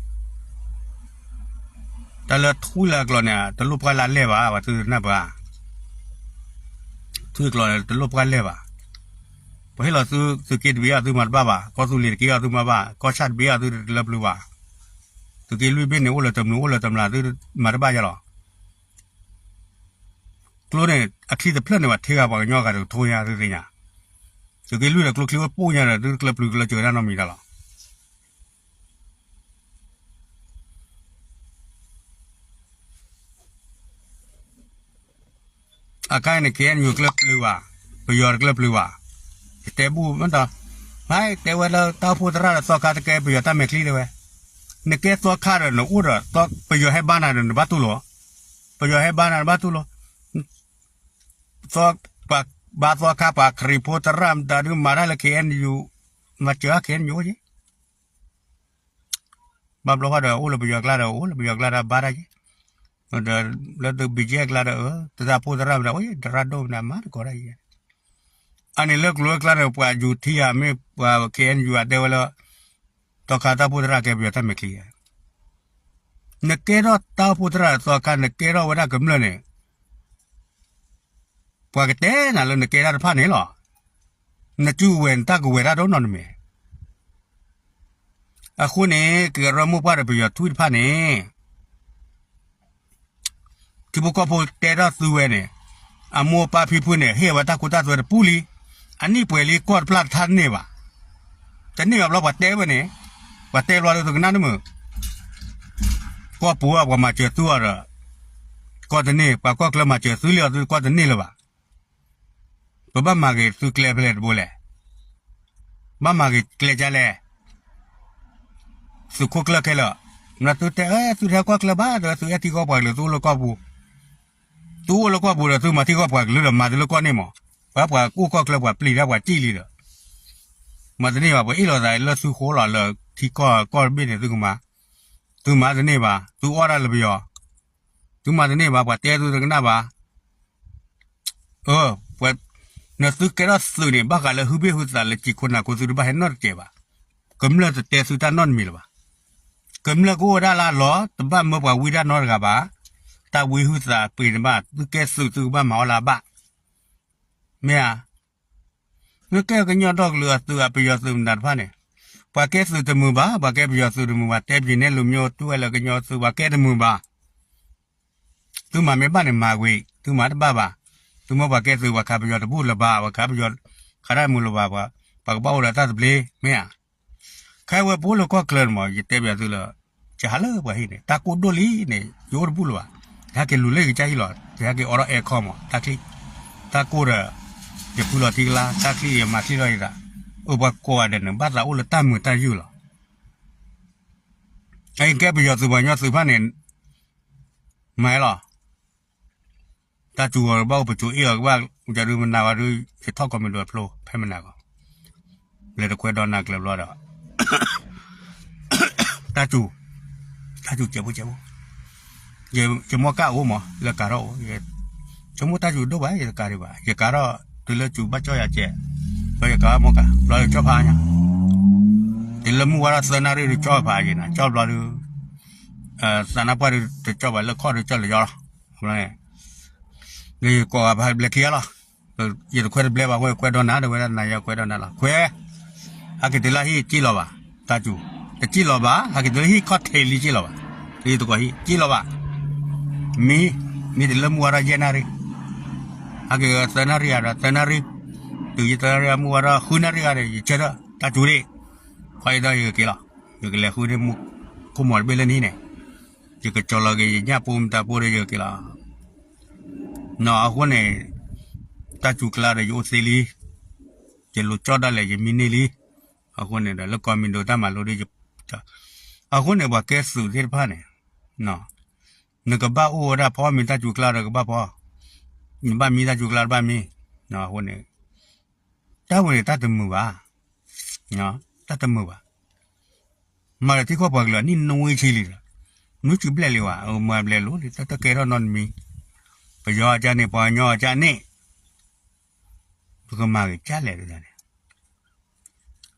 တၢ်လၢထွံၣ်လၢအကျိၤန့ၣ် တလိၣ်ပှၢ်လၢအလဲၢ်ဘၣ် ပှၤသုနၢ်ပၢၢ်, ထွံၣ်အကျိၤန့ၣ် တလိၣ်ပှၢ်လဲၢ်ဘၣ်, ပှၤဟ့ၣ်လီၤသု, သုးက့တဘ့ၣ်အီၤသုမၤတဘၣ်ဘၣ် ကီၢ်သူလ့ၤတက့ၢ်အီၤသုမၤဘၣ် ကီၢ်ဆၣ်တဘ့ၣ်အီၤသုတလၢပျုၤဘၣ်, သုးက့လွံၢ်ဘ့ၣ်န့ၣ် အိၣ်လၢတမနုၤအိၣ်လၢတမျၢ်သုမၤတဘၣ်ယါလီၤ ကျိန့ၣ် အချံတဖျၢၣ်န့ၣ် ပှၤထ့ဂၤပှၤကညီဂၤတကထိညါ သုသ့ၣ်ညါ, သုးက့လွံၢ်ဒီးကျိချံဝဲပူညါဒီး သုတကျၢပျုၤကလၢစၢၤတၢ်နီတမံၤတၢ်လီၤ. အခါအံၤန့ၣ် ခဲအံၤ နယူၤကျၢပျုၤဘၣ်, ပယီၤတကျၢပျုၤဘၣ်, ယတဲဘူၣ်မ့ၢ်ဒီး, မ့ၢ်တဲဝဲလၢတၢ်အိၣ်ဖှိၣ်သရၣ်ဒီးသီခါတကဲပယီၤတၢ်မဲာ်ချံတဲဝဲ, နကဲသီခါဒီးနအိၣ်ဒီး, ပယီၤဟဲဘါနၤဒီးနဘၣ်တူၢ်လိာ်, ပယီၤဟဲဘါနၤနဘၣ်တူၢ်လိာ် ဘါသီခါပှၤခရံာ်ဖိသရၣ်မတၤဒုးမၤတၢ်လၢ ခဲအံၤယူၤ, မၤစၢၤ ခဲအံၤယူၤအိၣ်က့ၤ, ဘၣ်ဘျီဃီဒီး အိၣ်လၢပယီၤကျါဒီး အိၣ်လၢပယီၤကျါဒီးဘါတၢ်က့ၤ, ဒီးလၢသုးဘံၣ်ကဲကျါဒီး သရၣ်ဖိသရၣ်မတၤအိၣ် သရၣ်ဒိၣ်မတၤမၤသကိးတၢ်က့ၤ, အန့ၣ်လၢကျိၤဝဲကျါန့ၣ် ပှၤယူၤထံဧါ မ့ၢ်ပှၤ ခဲအံၤယူၤ အတဲဝဲလၢ သီခါတၢ်အိၣ်ဖှိၣ်သရၣ်ကဲပယီၤတၢ်မဲာ်ချံဧါ, နကဲထီၣ်တၢ်အိၣ်ဖှိၣ်သရၣ်ဒီးသီခါ နကဲထီၣ်ဝဲဒၣ်ကမျၢၢ်န့ၣ် ပှၤကတဲနၤလၢနကဲတၢ်တဖၣ်န့ၣ်လီၤ. နစုကဝဲၤနတၢ်ကဝဲၤတၢ်တအိၣ်နီတမံၤ. အဃိန့ၣ် ကရၢမိၢ်ပှၢ်ဒီးပယီၤထွံၣ်တဖၣ်န့ၣ် ထံဖိကီၢ်ဖိတဲထီၣ်သုဝဲန့ၣ်, အမိၢ်ပၢ်ဖံဖုန့ၣ် ဟ့ၣ်ဝဲတၢ်ကူတၢ်သွဲတပူၤလံ. အနံၣ်ပှဲၤလံ ကီၢ်တဖျၢၣ်တထါတန့ၢ်ဘၣ်. တန့ၢ်ဘၣ်ဘျီ ပှၤတဲဝဲန့ၣ်, ပှၤတဲဘျီဒီးသုကနၣ်တမုာ်, ကီၢ်ပူၤအပှၤမၤစၢၤသုအီၤဒီး ကီၢ်တန့ၢ်, ပှၤကီၢ်ချၢမၤစၢၤသုလံအီၤ သုကီၢ်တန့ၢ်လၢၤဘၣ်. ပဘၣ်မၤဂ့ၤသုကျဲဖဲလဲၣ်တဘိလဲၣ်. ဘၣ်မၤဂ့ၤကျဲဒ်လဲၣ်. သုးခိၣ်ကျၢၢ်ခဲလၢာ်, မ့ၢ်သုတဲ သုတဟဲကီၢ်ချၢဘၣ် တဲဝဲ သုအဲၣ်ထံကီၢ်ပှၤကလုာ် သုအိၣ်လၢကီၢ်ပူၤ, သုအိၣ်လၢကီၢ်ပူၤဒီး သုမၤထံကီၢ်ပှၤကလုာ်ဒီး မၤသုလၢကီၢ်န့ၣ်မး, ပှၤပှၤကအိၣ်ကီၢ်ချၢ ပှၤပျံၤတၢ် ပှၤစံၣ်လံဒီး, မၤတန့ၢ်ဘၣ် ပှၤအ့ၣ်လိာ်သးလၢသုဃိလီၤ လၢထံကီၢ်ကီၢ်တဘ့ၣ်န့ၣ် သုကမၤ, သုမၤတန့ၢ်ဘၣ် သုအီၣ်တၢ်လၢပယီၤ, သုမၤတန့ၢ်ဘၣ် ပှၤတဲသုတကနၣ်ဘၣ်. အၢ, ပှၤ, နသုကဲထီၣ်သုးန့ၣ် ဘၣ်ဃးလၢဟုဘ့ၣ်ဟုသးလၢစံၣ်ခိၣ်နၢ်ခိၣ် သုတဘၣ်ဟဲနီတစဲးဘၣ်. ကမျၢၢ်တတဲသုတၢ်နီတမံၤလၢၤဘၣ်. ကမျၢၢ်ကအိၣ်ဝဲဒၣ်လၢအလီၢ် တဘၣ်မၢပှၤဝံတၢ်နီတဂၤဘၣ်. တၢ်ဝံဟုသးပှ့ၤန့ၣ်ဘၣ် သုကဲသုး သုကဘၣ်မၤအီၣ်လၢအဘၣ်. မ့ၢ်ဧါ. နကဲကညီဒီကလုာ်အသုး အပယီၤသုးမတၤတဖၣ်န့ၣ်, ပှၤကဲသုးတမုာ်ဘၣ်, ပှၤကဲပယီၤသုးတမုာ်ဘၣ်, တဲပယီၤနဲလူၤမ့ၢ်အိၣ်တူၢ်ဝဲလၢကညီသုး ပှၤကဲတမုာ်ဘၣ်. သုမၤမ့ၢ်ဘၣ်န့ၣ် မၤကွံာ်, သုမၤတဘၣ်ဘၣ်. သုမၢပှၤကဲသုး ပှၤခးပယီၤတဘူၣ်လၢၤဘၣ်, ပှၤခးပယီၤ ခးတၢ်မုာ်လၢၤဘၣ်, ပှၤကဘၣ်အိၣ်ဒီးတၢ်သဘျ့, မ့ၢ်ဧါ. ခဲဝဲပအိၣ်လၢကီၢ်ချၢန့ၣ်မး ယတဲပယီၤသုးလၢ ယဟးလၢပှၤဟံၣ်န့ၣ် တၢ်ကိၢ်ဒိၣ်လံန့ၣ် ယအိၣ်တဘူၣ်လၢၤဘၣ်. ယဟဲက့ၤလူၤလၢယကစၢ်ဟံၣ်လီၤ, ယဟဲက့ၤအိးထီၣ်အဲခီမး တၢ်ချံ, တၢ်ကိၢ်ဒီး ယဖုလီၤထံကလါ တၢ်ချံ ယမၤချံလီၤယသး, အိၣ်ပှၤကိးဂၤဒဲးန့ၣ် ဘၣ်သးအိၣ်လၢတၢ်မုာ်တၢ်ယုၢ်လီၤ. အကဲပယီၤသုးပှၤကညီသုးတဖၣ်န့ၣ် မၤလီၤ. တၢ်စူၤအီၤကဘၣ်အိၣ် ပစိၤအ့ၣ်အီၤကဘၣ်, ယဒုးမနၤဝဲဒုး ယထီၣ်ကိးမံၤဒိးဖျိ ဖဲမနၤဂီၢ်, လဲၤတခွဲဒီနၤကျဲဘျီဒီး တၢ်စူၤ, တၢ်စူၤစဲးဖိစဲးဖိ, ယမိၢ်ကၢ်အိၣ်မး လၢကၤထီၣ်အိၣ်, ယမိၢ်တၢ်စူၤဒိၣ်ဘၣ် ယတကၤဒံးဘၣ်, ယကၤထီၣ်တုၤလၢစူၤဘၣ်ကၠီၣ်ယၤစဲး, ဘျီယကၤထီၣ်မိၢ်ကၤ ဘျီယကၠီၣ်ဖးညါ, တုၤလၢမုၢ်ဝါထီၣ်သၢနၣ်ရံၣ်ဒုးကၠီၣ်ဖးယံၤနၤ ကၠီၣ်ဘျီဒုး သးနါပှၢ်ဒုးတကၠီၣ်ဘၣ် လၢခီၣ်ဒုးကၠီၣ်လၢယီလီၤ. န့ၣ် ယကိးဂၤဖးဘျဲးခံဂၤလီၤ. ယတခွဲတဘျဲဘၣ် အဃိန့ၣ်ခွဲးဒီနၤ တဲဝဲဒၣ် နၤယၤခွဲးဒီနၤလီၤ ခွဲး, ဟဲက့ၤတုၤလၢဟံၣ်စံၣ်လီၤဘၣ်, တၢ်စူၤ, တစံၣ်လီၤဘၣ် ဟဲက့ၤတုၤလၢဟံၣ်ခီၣ်ထံးလံစံၣ်လီၤဘၣ်, လၢယသကိးဟံၣ် စံၣ်လီၤဘၣ်, မံ, မံတုၤလၢမုၢ်ဝါထီၣ်ယဲၢ်နၣ်ရံၣ်, ဟဲက့ၤသၢနၣ်ရံၣ်ဂၤဒီး သၢနၣ်ရံၣ်, တုၤယသၢနၣ်ရံၣ် မုၢ်ဝါထီၣ်ဃုနၣ်ရံၣ်ဂၤဒီး ယဆၢထၢၣ် တၢ်စူၤဒံး, ခီအံၤဒီးယကက့ၤလီၤ, ယကလဲၤဃုန့ၢ်မူခိၣ်မီၤတဘ့ၣ်လၢနဟံၣ်န့ၣ်, ယကကၠီၤလီၤက့ၤ ယညၣ်ပိမတၤပိဒီး ယကက့ၤလီၤ. နီၢ် အဃိန့ၣ် တၢ်စူၤကျါဒီးယအိၣ်သ့လံ, ယလိၤကၠီၣ်ဒၣ်လဲာ် ယမံန့ၢ်လံ. အဃိန့ၣ်ဒီး လၢကီၢ်မံၤဒိးတၢ်မၤလိဒ်, အဃိန့ၣ် ပှၤကဲသုးသ့ၣ်တဖၣ်န့ၣ် နကဘၣ်အိၣ်ဝဲဒၣ်ဖီမ့ၤတၢ်စူၤကျါဒီးကဘၣ်ဖီ, နဘၣ်မံတၢ်စူၤကျါတဘၣ်မံ, အဃိန့ၣ် တၢ်ဝဲန့ၣ် တၢ်တမုာ်ဘၣ်, တၢ်တမုာ်ဘၣ်. မၤဒီးထံကီၢ်ပှၤကလုာ်အနံၣ်နွံဆံလံဒီး မနုၤစုဘျဲၣ်လံဝဲ, မၤဘျဲၣ်လိၤလံ တၢ်တကဲထီၣ်နီတမံၤ, ပယီၤအကၢန့ၣ် ပှၤကညီအကၢန့ၣ် ပကမၤဂ့ၤကၢ်လဲၣ်ဒ်န့ၣ်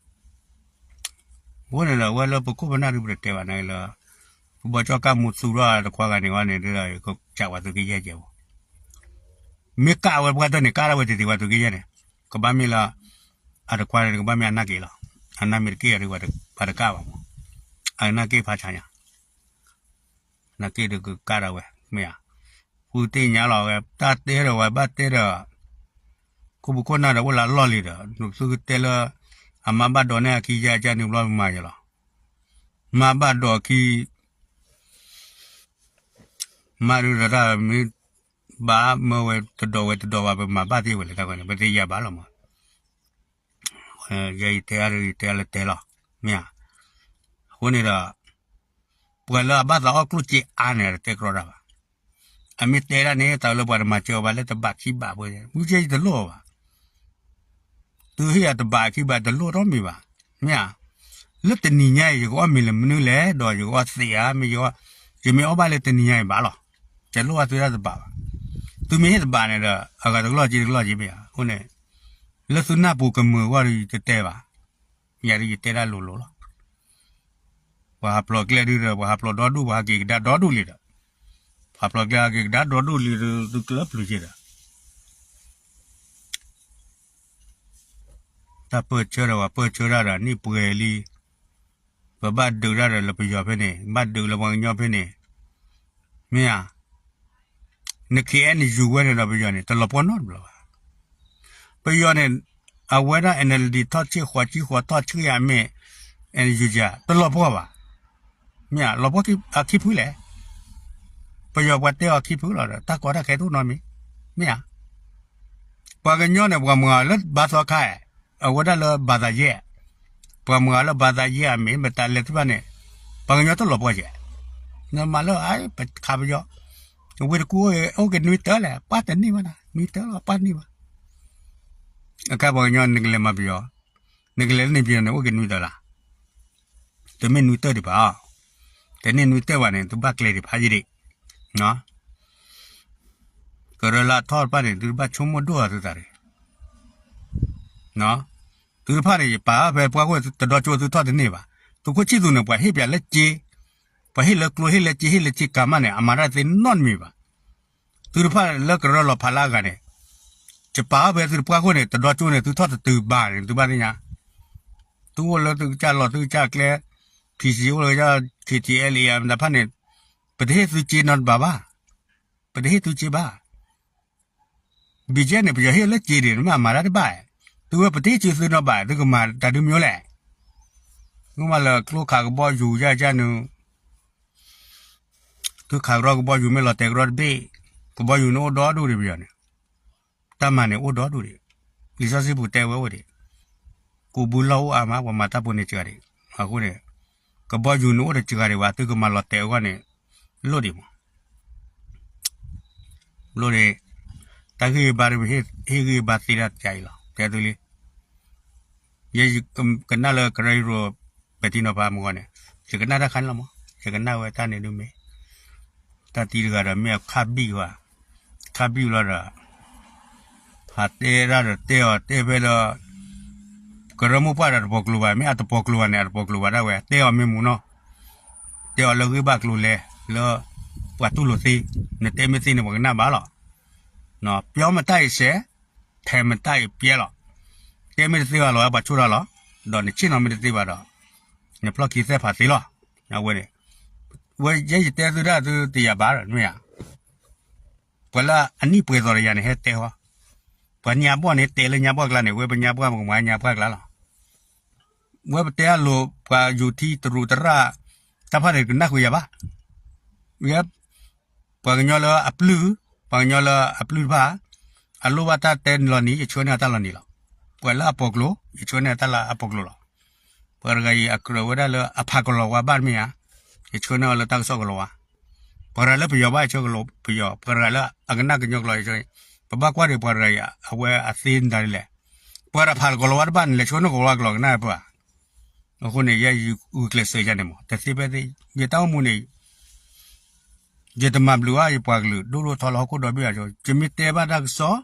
အဃိန့ၣ်ဒီး အဝဲလၢပခိၣ်ပနၢ်ဒုးပတတဲဘၣ်န့ၣ်လၢ ပဘီကၠီၣ်ကၢ်မူသူထီၣ်တခွါဂၤန့ၣ်ဝဲန့ၣ်ဒီး ကစးဝဲသုးကယဲၢ်ကဲးဘၣ်, မ့ၢ်ကၢ်ဝဲပှၤတၢ်န့ၣ် ကၢ်ထီၣ်ဝဲတသ့ဝဲသုးကယဲၢ်န့ၣ်, ကဘၣ်မ့ၢ်လၢ အတခွါန့ၣ် ကဘၣ်မ့ၢ်အနၢ်က့ၤလီၤ, အနၢ်မ့ၢ်တက့ၢ်ဒီး ပှၤတကၢ်ဘၣ်မး, အနၢ်က့ၤဖးဆါညါ နၢ်က့ၤဒီးကကၢ်ဒၣ်ဝဲ မ့ၢ်ဧါ, ဃုသ့ၣ်ညါလီၤဝဲ တၢ်တဲဒီးဝဲဘၣ်တဲဒီး ခိၣ်ပူၤခိၣ်နၢ်ဒီးအိၣ်လၢအလီၢ်လံဒီး နသုကတဲလၢ အမါဘၣ်ဒိးန့ၢ်အခံယါကၢန့ၣ်ဘျီမၤယလီၤ, မါဘၣ်ဒိးအခံ မါဒုးဒီးတၢ်မ့ၢ်ဘၣ်မၢဝဲတဒိးဝဲတဒိးဘၣ် ပမၤဘၣ်သ့ဝဲလဲၣ်တၢ်ဝဲန့ၣ် ပသ့ၣ်ညါဘၣ်လီၤမး, ယဲယတဲအါဒီး ယတဲအါလၢတဲလီၤ, မ့ၢ်ဧါ, အဃိန့ၣ်ဒီး ပှၤလၢအဘၣ်သးအီၣ်ကျိၣ်စ့အါန့ၣ် တတဲကြီတၢ်ဘၣ်, အမ့ၢ်တဲဒၣ်န့ၣ် တၢ်လၢပှၤတမၤစၢၤအီၤဘၣ်လၢတဘးခံဘးဖိ, မုၢ်ကဲယတလိၣ်ဘၣ် သုဟ့ၣ်အတဘးခံဘးတလိၣ်ထီၣ်မံၤဘၣ်, မ့ၢ်ဧါ, လၢတနံၤညါအံၤ ယကအီၣ်မ့ၤလၢမနုၤလဲၣ် ဒီးယကအီၣ်သ့ဧါ, မ့ၢ်ယမ့ၢ်အီၣ်ဘၣ်လၢတနံၤညါအံၤဘၣ်လီၤ, တလိၣ်ဘၣ်သုတၢ်တဘးဘၣ်, သုမ့ၢ်ဟ့ၣ်တဘးန့ၣ်ဒီး အဂၤတကလီၢ်က့တကလီၢ်က့မ့ၢ်ဧါ, အဃိန့ၣ် လၢသုနၢ်ပူၤကမုာ်အဂီၢ်ဒီးယတတဲဘၣ်, ယၤဒီးယတဲဒၣ်လိၤလိၤလီၤ. ပှၤဟးဖျိးကျဲဒုဒီး ပှၤဟးဖျိးဒီဒူၣ် ပှၤဟးက့ၤကဒါဒီဒူၣ်လံဒီး, ပှၤဟးဖျိးကျဲဟးက့ၤကဒါဒီဒူၣ်လံဒီး သုကျၢၤပျုၤက့ဒီး တၢ်ပၢၢ်ဆၢဒီးပှၤပၢၢ်ဆၢတၢ်ဒီး နံၣ်ပှဲၤလံ, ပဘၣ်ဒုးတၢ်ဒီးလၢပယီၤဖဲန့ၣ် ဘၣ်ဒုးလၢပှၤကညီဖဲန့ၣ်, မ့ၢ်ဧါ, န ခ့ၣ်အဲၣ်ယူၣ် ဝဲန့ၣ်ဒီးပယီၤန့ၣ် တလီၤပှီၢ်နီတဘျီဘၣ်. ပယီၤန့ၣ် အဝဲဒၣ် NLD ထီၣ်ဆံၣ်ဃိးဆံဃိး ထီၣ်ဆံၣ်အမ့ၢ် ယူၣ်ကၠါ တလီၤပှီၢ်ဘၣ်. မ့ၢ်ဧါ, လီၤပှီၢ်အခံဖုလဲၣ်. ပယီၤပှၤတဲအီၤခံဖုလီၤဒီး တၢ်ကီတၢ်ခဲတအိၣ်နီတမံၤ. မ့ၢ်ဧါ. ပှၤကညီန့ၣ် ပှၤမၤအီၤလၢဘါသီခါ, အဝဲဒၣ်လၢဘါသးယဲၢ်, ပှၤမၤအီၤလၢဘါသးယဲၢ်အမ့ၢ် မတၤလဲၤသ့ၣ်တဖၣ်န့ၣ် ပှၤကညီတလီၤပှီၢ်ကဲ. နမၤလၢ ပခးပယီၤ, ဝ့ၢ်တကူၣ်အိၣ်က့ၤနွံတၢၢ်လဲၣ်, ပှၤတန့ၢ်ဘၣ်နၤ, နွံတၢၢ်လီၤ ပှၤတန့ၢ်ဘၣ်. အခါပှၤကညီနကလဲၤမၤပယီၤ, နကလဲၤလၢန့ၣ်ပယီၤန့ၣ် အိၣ်က့ၤနွံတၢၢ်လၢ တမ့ၢ်နွံတၢၢ်ဒံးဘၣ်. တန့ၢ်နွံတၢၢ်ဘၣ်န့ၣ် သုဘၣ်ကျဲၤဒံးဖးယံာ်ဒံး. ကရၢလၢအထီၣ်တဖၣ်န့ၣ် သုတဘၣ်ဆိကမိၣ်ဒိၣ်အီၤသုသးဒံး. သုတဖၣ်န့ၣ် ယပာ်ဖဲပှၤခိၣ်တဒီကၠိ သုထီၣ်တန့ၢ်ဘၣ်. သုးခိၣ်ဆံၣ်သူးန့ၣ် ပှၤဟ့ၣ်ပၠးလၢက့, ပှၤဟ့ၣ်လၢကျိ ဟ့ၣ်လၢက့ ဟ့ၣ်လၢက့ကၤမးန့ၣ် အမၤတၢ်သ့နီတမံၤဘၣ်. သုတဖၣ်လၢကရၢလီၤဖးလၢအဂၤန့ၣ်, ယပာ်ဖဲသုတပှၤခိၣ်န့ၣ် တဒီကၠိန့ၣ် သုထီၣ်တတုၤဘၣ်န့ၣ် သုဘၣ်သ့ၣ်ညါ. သုအိၣ်လၢသုကစၢ်လီၢ်သုကစၢ်ကျဲ, ဖံစံအိၣ်လၢကစၢ် ခ့ၣ်ထံၣ်အဲလံ မတၤတဖၣ်န့ၣ်, ပတဟ့ၣ်သုက့နီတဘၣ်ဘၣ်. ပတဟ့ၣ်သုက့ဘၣ်. ဘံၣ်ကဲန့ၣ် ပယီၤဟ့ၣ်လၢက့ဒံး နမ့ၢ်အမၤတၢ်တဘၣ်, သုဝဲပတဟ့ၣ်က့သုနီဘၣ် သုကမၤတၢ်ဒုးမ့ၢ်လဲၣ်. မ့ၢ်မးလၢကျိခးကဘီယူၤယါယါနုၤ, သုခးကရီကဘီယူၤမ့ၢ်လီၤတဲာ်ကရီတဘ့ၣ်, ကဘီယူၤန့ၣ်အိၣ်ဒီဒူၣ်ဒံးပယီၤန့ၣ်, တၢ်မၤန့ၣ်အိၣ်ဒီဒူၣ်ဒံး, လံာ်စီဆှံပူၤတဲဝဲအိၣ်ဒံး, ကူးဘုလီၢ်အိၣ်အါမး ပှၤမၤတၢ်ဖိန့ၣ်စှၤဒံး, အဃိန့ၣ်, ကဘီယူၤန့ၣ်အိၣ်တစှၤဒံးဘၣ် သုကမၤလီၤတဲာ်အဂီၢ်န့ၣ်, လိၣ်ဒံးမး လိၣ်န့ၣ်, တၢ်ဂံၢ်ဘါတမ့ၢ်ဟ့ၣ်ဂံၢ်ဘါသ့တၢ်တခါအံၤလီၤ တဲသုလံ. ယဲယကနၣ်လၢကရၢယရိၤ ပဲာ်ထံနီၤဖးမုၢ်ဂီၤန့ၣ်, ယကနၣ်တၢ်ခါန့ၣ်လီၤမး, ယကနၣ်ဝဲတၢ်န့ၣ်ဒုးမ့ၢ်, တၢ်တံၤတဂၤဒီးမ့ၢ်အခါဘံၣ်ဝဲ, ခါဘံၣ်လီၤဒီး, ဟးတဲဒၣ်ဒီးတဲအီၤတဲဖဲလၢ ကရၢမိၢ်ပှၢ်ဒီးတပိာ်ကျိၤဘၣ် မ့ၢ်အတပိာ်ကျိၤဘၣ်န့ၣ် အတပိာ်ကျိၤဘၣ်ဒၣ်ဝဲ တဲအီၤမ့ၢ်မူနီၤ, တဲအီၤလၢဂ့ၢ်ဘၣ်ကျိၤလဲၤ လၢ ပှၤတူၢ်လိာ်သ့, နတဲမ့ၢ်သ့န့ၣ် ပှၤကနၣ်ဘၣ်လီၤ. ပြောမတတ်ရင်ရှဲ, ထိုင်မတတ်ရင်ပျဲလီၤ. တဲမ့ၢ်တသ့ဘၣ်လီၤ ပှၤဆိၣ်တၢ်လီၤ, ဒီးနဆ့ၣ်နီၤမ့ၢ်တသ့ဘၣ်ဒီး, နဖျီၣ်ခံသဲဖးသ့လီၤ. အဝဲန့ၣ်, ဝဲယဲယတဲသုဒၣ်သုတယာ်ဘၣ်ဒီးမ့ၢ်ဧါ. ပှၤလၢအနံၣ်ပှဲၤသီတယၤန့ၣ် ဟဲတဲဟီ, ပှၤညါဘီၣ်န့ၣ် တဲလၢညါဘီၣ်ကျါန့ၣ် ဝဲပညါပှၢ်ပကမၤညါပှၢ်ကျါလီၤ. ဝဲပတဲအလိၤ ပှၤယူၤထံတရူးတရၣ်, တၢ်ဖၣ်န့ၣ်ကနၣ်ဃုာ်ယၤဘၣ်. ပှၤကညီလၢအပျုၢ်, ပှၤကညီလၢအပျုၢ်တဖၣ်, အလိၣ်ဘၣ်တၢ်တဲလီၤနံၤ ယဆှၢန့ၢ်အတၢ်လီၤနံၤလီၤ. ပှၤလၢအပိာ်ကျိၤ ယဆှၢန့ၢ်အတၢ်လၢအပိာ်ကျိၤလီၤ. ပှၤတဂၤအံၤအကြၢးဝဲဒၣ်လၢအဖးကလီၤဝါဘၣ်မ့ၢ်ဧါ, ယဆှၢန့ၢ်အီၤလၢတၢ်ကစီၣ်ကလီၤဝါ. ပှၤတဂၤလၢပယီၤဘၣ် ယဆှၢကလီၤပယီၤ, ပှၤတဂၤလၢအကနၣ်ကညီကျိာ် ယဆှၢ, ပဘၣ်ကွၢ်ဒီးပှၤတဂၤအံၤ အဝဲအသ့နတၢ်ဒ်လဲၣ်. ပှၤတဖးကလီၤဝါတဘၣ်န့ၣ် လဲၤဆှၢန့ၢ်ကလီၤဝါကျိာ်ကနၣ်ပှၤ အဃိန့ၣ် ယဲယဂုာ်ကျဲးစၢးယၤန့ၣ်မး တသ့ဖဲသ့, ယတၢ်အိၣ်မူန့ၣ် ယတမၤဘျုးဘၣ်ယပှၤကလုာ် ဒိၣ်ဒိၣ်ထီလီၤဟီၣ်ခိၣ်ဒီဘ့ၣ်အါ, ယမ့ၢ်တဲဘၣ်တၢ်ကစီၣ်,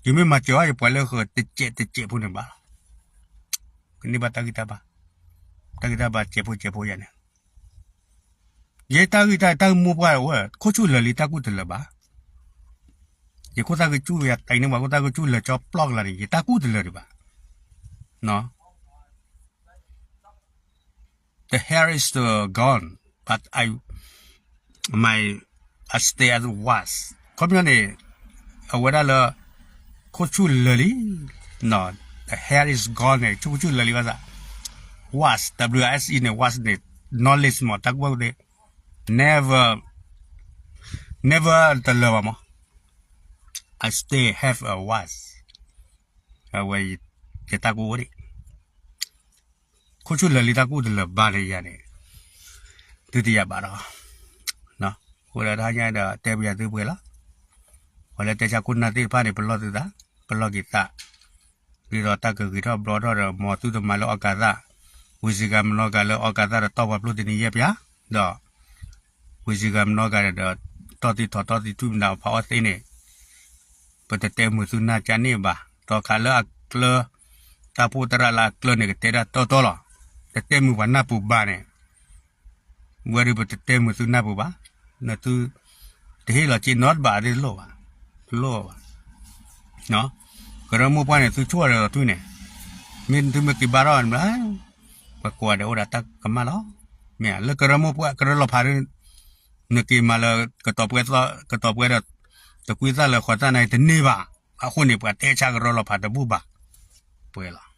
ယမ့ၢ်မၤစၢၤဘၣ်ယပှၤလၢဃၢၤတစဲးတစဲးဖိန့ၣ်ဘၣ်လီၤ. ကန့ၢ်ဘၣ်တၢ်ဂံၢ်တၢ်ဘါ, တၢ်ဂံၢ်တၢ်ဘါစဲးဖိစဲးဖိယၤန့ၣ် ယဲတၢ်ဂံၢ်တၢ် တၢ်ဂံၢ်မိၢ်ပှၢ်ဝဲ ခိၣ်ဆူၣ်လၢာ်လံတၢ်ကူၣ်တလၢာ်ဘၣ်. ယခိၣ်သၣ်ကဆူၣ်ယၤတံၤန့ၢ်ပှၤခိၣ်သၣ်ကဆူၣ်လၢာ်ကၠီပျီၢ်ကလာ်န့ၣ် ယတၢ်ကူၣ်တလၢာ်ဒံးဘၣ်. The hair is gone, but I, my, I stay as was. ခီပညီန့ၣ် အဝဲဒၣ်လၢ ခိၣ်ဆူၣ်လၢာ်လံ The hair is gone န့ၣ် ခိၣ်ဆူၣ်လၢာ်လံဘၣ်ဆၣ် was, W A S E န့ၣ် was န့ၣ် knowledge မး တၢ်ကူၣ်ဘၣ်ကူၣ်သ့ never, never တလၢာ်ဘၣ်မး I still have a was. အဝဲ ယတၢ်ကူၣ်အိၣ်ဒံး ခိၣ်ဆူၣ်လၢာ်လံတၢ်ကူၣ်တလၢာ်ဘၣ်န့ၣ်ယၤန့ၣ် သုတယာ်ဘၣ်ဒီး အဃိဒီးတဟါညါဒီးတဲပယၤသုပှဲၤလီၤ. ပှၤလၢတဲဆါခိၣ်နၢ်သ့ၣ်တဖၣ်န့ၣ် ပလီၢ်သုသး, ပလီၢ်က့ၤသး, ဒ်သိးတၢ်ကဂ့ၤထီၣ်ဘျီထီၣ်ဒီး မ်သုတမၤလၢအီကၤသၣ်, ဝံၤစံးဂၤမနီၤဂၤလၢအီကၤသၣ်ဒီးတီၢ်ပှၤဖျိတနံၤယဲၢ်ပၠး, ဒီး ဝံၤစံးဂၤမနီၤဂၤဒီး တီၢ်သံထီၣ်တီၢ်သံထွံၣ်မတၤဖးအီၣ်သ့န့ၣ် ပတတဲမုာ်သုနၢ်ကန့ၣ်ဘၣ်. တီခးလၢအကျၢၤ, တၢ်ဖိတရၣ်လၢအကျၢၤန့ၣ် ကတဲဒၣ်တီတီလီၤ. တတဲမုာ်ပှၤနၢ်ပူၤဘၣ်န့ၣ်, ဝဲဒၣ်ပတတဲမုာ်သုနၢ်ပူၤဘၣ်. နသုတဟ့ၣ်လီၤက့နီတဘးသ့ၣ်တလိၣ်ဘၣ်, တလိၣ်ဘၣ်. ကရၢမိၢ်ပှၢ်န့ၣ် သုဆိၣ်ဒီးထွံၣ်န့ၣ်, မ့ၢ်သုမ့ၢ်က့ၤဘါထီၣ်န့ၣ် ပှၤကိးဂၤဒဲးအိၣ်ဒီးတၢ်ကမၣ်လီၤ. မ့ၢ်လၢကရၢမိၢ်ပှၢ် ကရၢလီၤဖးဒ် နက့ၤမၤလၢ ကတီၤပှဲၤဒီး တကွံသၣ်လၢဃီၤသၣ်န့ၣ်တန့ၢ်ဘၣ်. အဃိန့ၣ် ပှၤတဲဆါကရၢလီၤဖးတဘူၣ်ဘၣ်. ပှဲၤလီၤ.